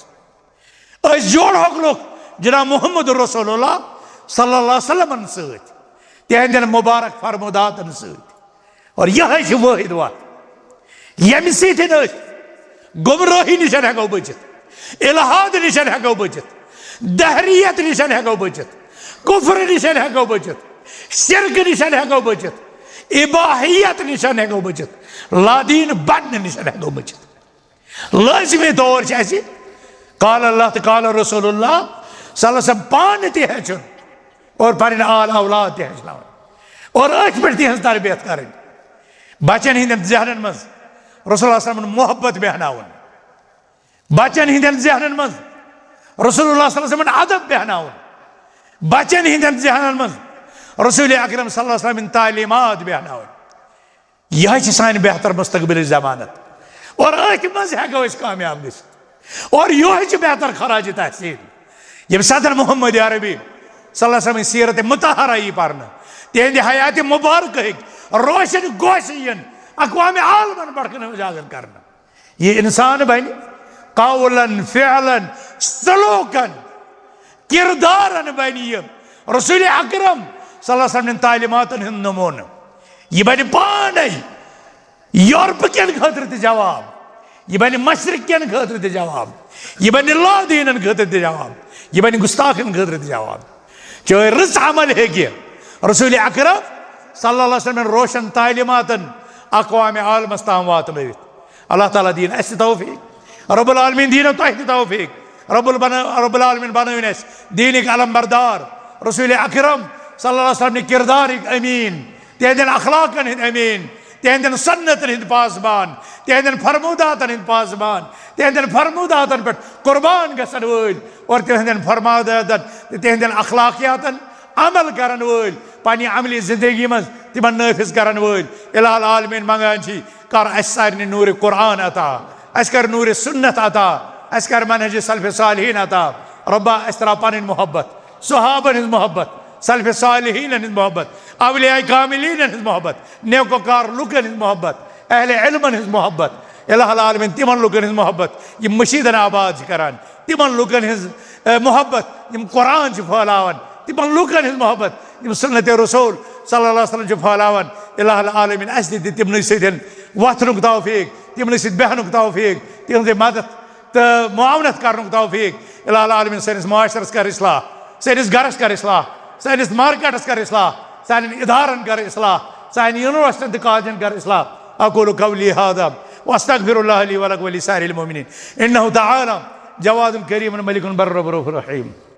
أسۍ جوڑہوکھ لوٗکھ جناب محمد رسول اللہ صلی اللہ علیہ وسلمن سۭتۍ، تِہنٛدٮ۪ن مبارک فرموداتن سۭتۍ۔ اور یہے چھِ وٲحد وتھ، ییٚمہِ سۭتۍ أسۍ گمراہی نِش ہٮ۪کو بٔچِتھ، الحاد نِش ہٮ۪کو بٔچِتھ، دہریت نِش ہٮ۪کو بٔچِتھ، کفر نِش ہٮ۪کو بٔچِتھ، شرک نِش ہٮ۪کو بٔچِتھ، اباحیت نِش ہٮ۪کو بٔچِتھ، لادین بننہٕ نِش ہٮ۪کو بٔچِتھ۔ لٲزمی طور چھِ اَسہِ قال اللہ تہٕ قال رسول اللہ صلی اللہ علیہ وسلم پانہٕ تہِ ہیٚچھُن اور پنٕنۍ آل اولاد تہِ ہیٚچھناوٕنۍ اور أتھۍ پٮ۪ٹھ تِہنٛز تربیت کرٕنۍ۔ بچن ہٕنٛدٮ۪ن ذہنن منٛز رسول اللہ صلی اللہ علیہ وسلمن محبت بیہناوُن، بچن ہٕنٛدٮ۪ن ذہنن منٛز رسول اللہ صلی اللہ علیہ وسلمن ادب بیہناوُن، بچن ہٕنٛدٮ۪ن ذہنن منٛز رسول اکرم صلی اللہ علیہ وسلمن تعلیمات بیہناوٕنۍ۔ یہے چھِ سانہِ بہتر مستقبلٕچ ضمانت۔ اور أتھۍ منٛز ہٮ۪کو أسۍ کامیاب گٔژھِتھ۔ اور یہے چھِ بہتر خراج تحسین۔ ییٚمہِ ساتہٕ محمد عربی صلی اللہ علیہ وسلم سیرت مطہرہ یی پرنہٕ، تِہنٛدِ حیات مبارکہٕکۍ روشن گوشہِ یِن اقوام عالمن پٮ۪ٹھ کنہٕ اجاگر کرنہٕ۔ یہِ انسان بنہِ قولن، فعلن، سلوکن، کردارن بنہِ یہِ رسول اکرم صلی اللہ علیہ وسلم نٮ۪ن تعلیماتن ہُنٛد نمونہٕ۔ یہِ بنہِ پانے یورپ کٮ۪ن خٲطرٕ تہِ جواب، یہِ بنہِ مشرق کٮ۪ن خٲطرٕ تہِ جواب، یہِ بنہِ لادینن خٲطرٕ تہِ جواب، یہِ بنہِ گستاخن خٲطرٕ تہِ جواب۔ چٲنۍ رٕژ عمل ہیٚکہِ رسول اکرم صلی اللہ علیہ وسلم روشن تعلیماتن اقوام عالمس تام واتنٲوِتھ۔ اللہ تعالیٰ دِیِن اَسہِ تہِ توفیق، رب العالمین دِیِن تۄہہِ تہِ توفیق۔ رب البنا-، رب العالمین بنٲوِن اَسہِ دیٖنٕکۍ علم بردار، رسول اکرم صلی اللہ علیہ وسلم نہِ کردارٕکۍ امیٖن، تِہنٛدٮ۪ن اخلاقن ہٕنٛدۍ امیٖن، تِہنٛدٮ۪ن سنتن ہٕنٛدۍ پاسبان، تِہنٛدٮ۪ن فرموداتن ہٕنٛدۍ پاسبان، تِہنٛدٮ۪ن فرموداتن پٮ۪ٹھ قربان گژھن وٲلۍ اور تِہنٛدٮ۪ن فرموداتن تہٕ تِہنٛدٮ۪ن اخلاقیاتن عمل کرن وٲلۍ، پننہِ عملی زندگی منٛز تِمن نافذ کرن وٲلۍ۔ الہ العالمین منگان چھِ، کر اَسہِ سارنٕے نوٗرِ قرآن عطا، اَسہِ کر نوٗرِ سنت عطا، اَسہِ کر منہج سلف صالحین عطا۔ ربا، اَسہِ ترٛاو پنٕنۍ محبت، صحابن ہٕنٛز محبت، سلف صالحینن ہٕنٛز محبت، اولیاء کاملینن ہٕنٛز محبت، نیکوکار لُکن ہٕنٛز محبت، اہل علمن ہٕنٛز محبت۔ الہ العالمین، تِمن لُکن ہٕنٛز محبت یِم مشیدن آباد چھِ کران، تِمن لُکن ہٕنٛز، اے، محبت یِم قرآن چھِ پھٲلاوان، تِمن لُکن ہٕنٛز محبت یِم سنت رسول صلی اللہ علیہ وسلم چھِ پھٲلاوان۔ الہ العالمین، اَسہِ تہِ دِ تِمنٕے سۭتۍ وۄتھنُک توفیق، تِمنٕے سۭتۍ بیٚہنُک توفیق، تِہنٛزٕے مدد تہٕ معاونت کرنُک توفیق۔ الہ العالمین، سٲنِس معاشرس کر اصلاح، سٲنِس گرس کر اصلاح، سٲنِس مارکیٹس کر اصلاح، سانٮ۪ن ادارن کر اصلاح، سانٮ۪ن یونیورسٹین تہٕ کالجن کر اصلاح۔ اقول قولی هذا واستغفر الله لي ولكم ولسائر المؤمنين انه تعالى جواد كريم مليك بر رؤوف رحيم۔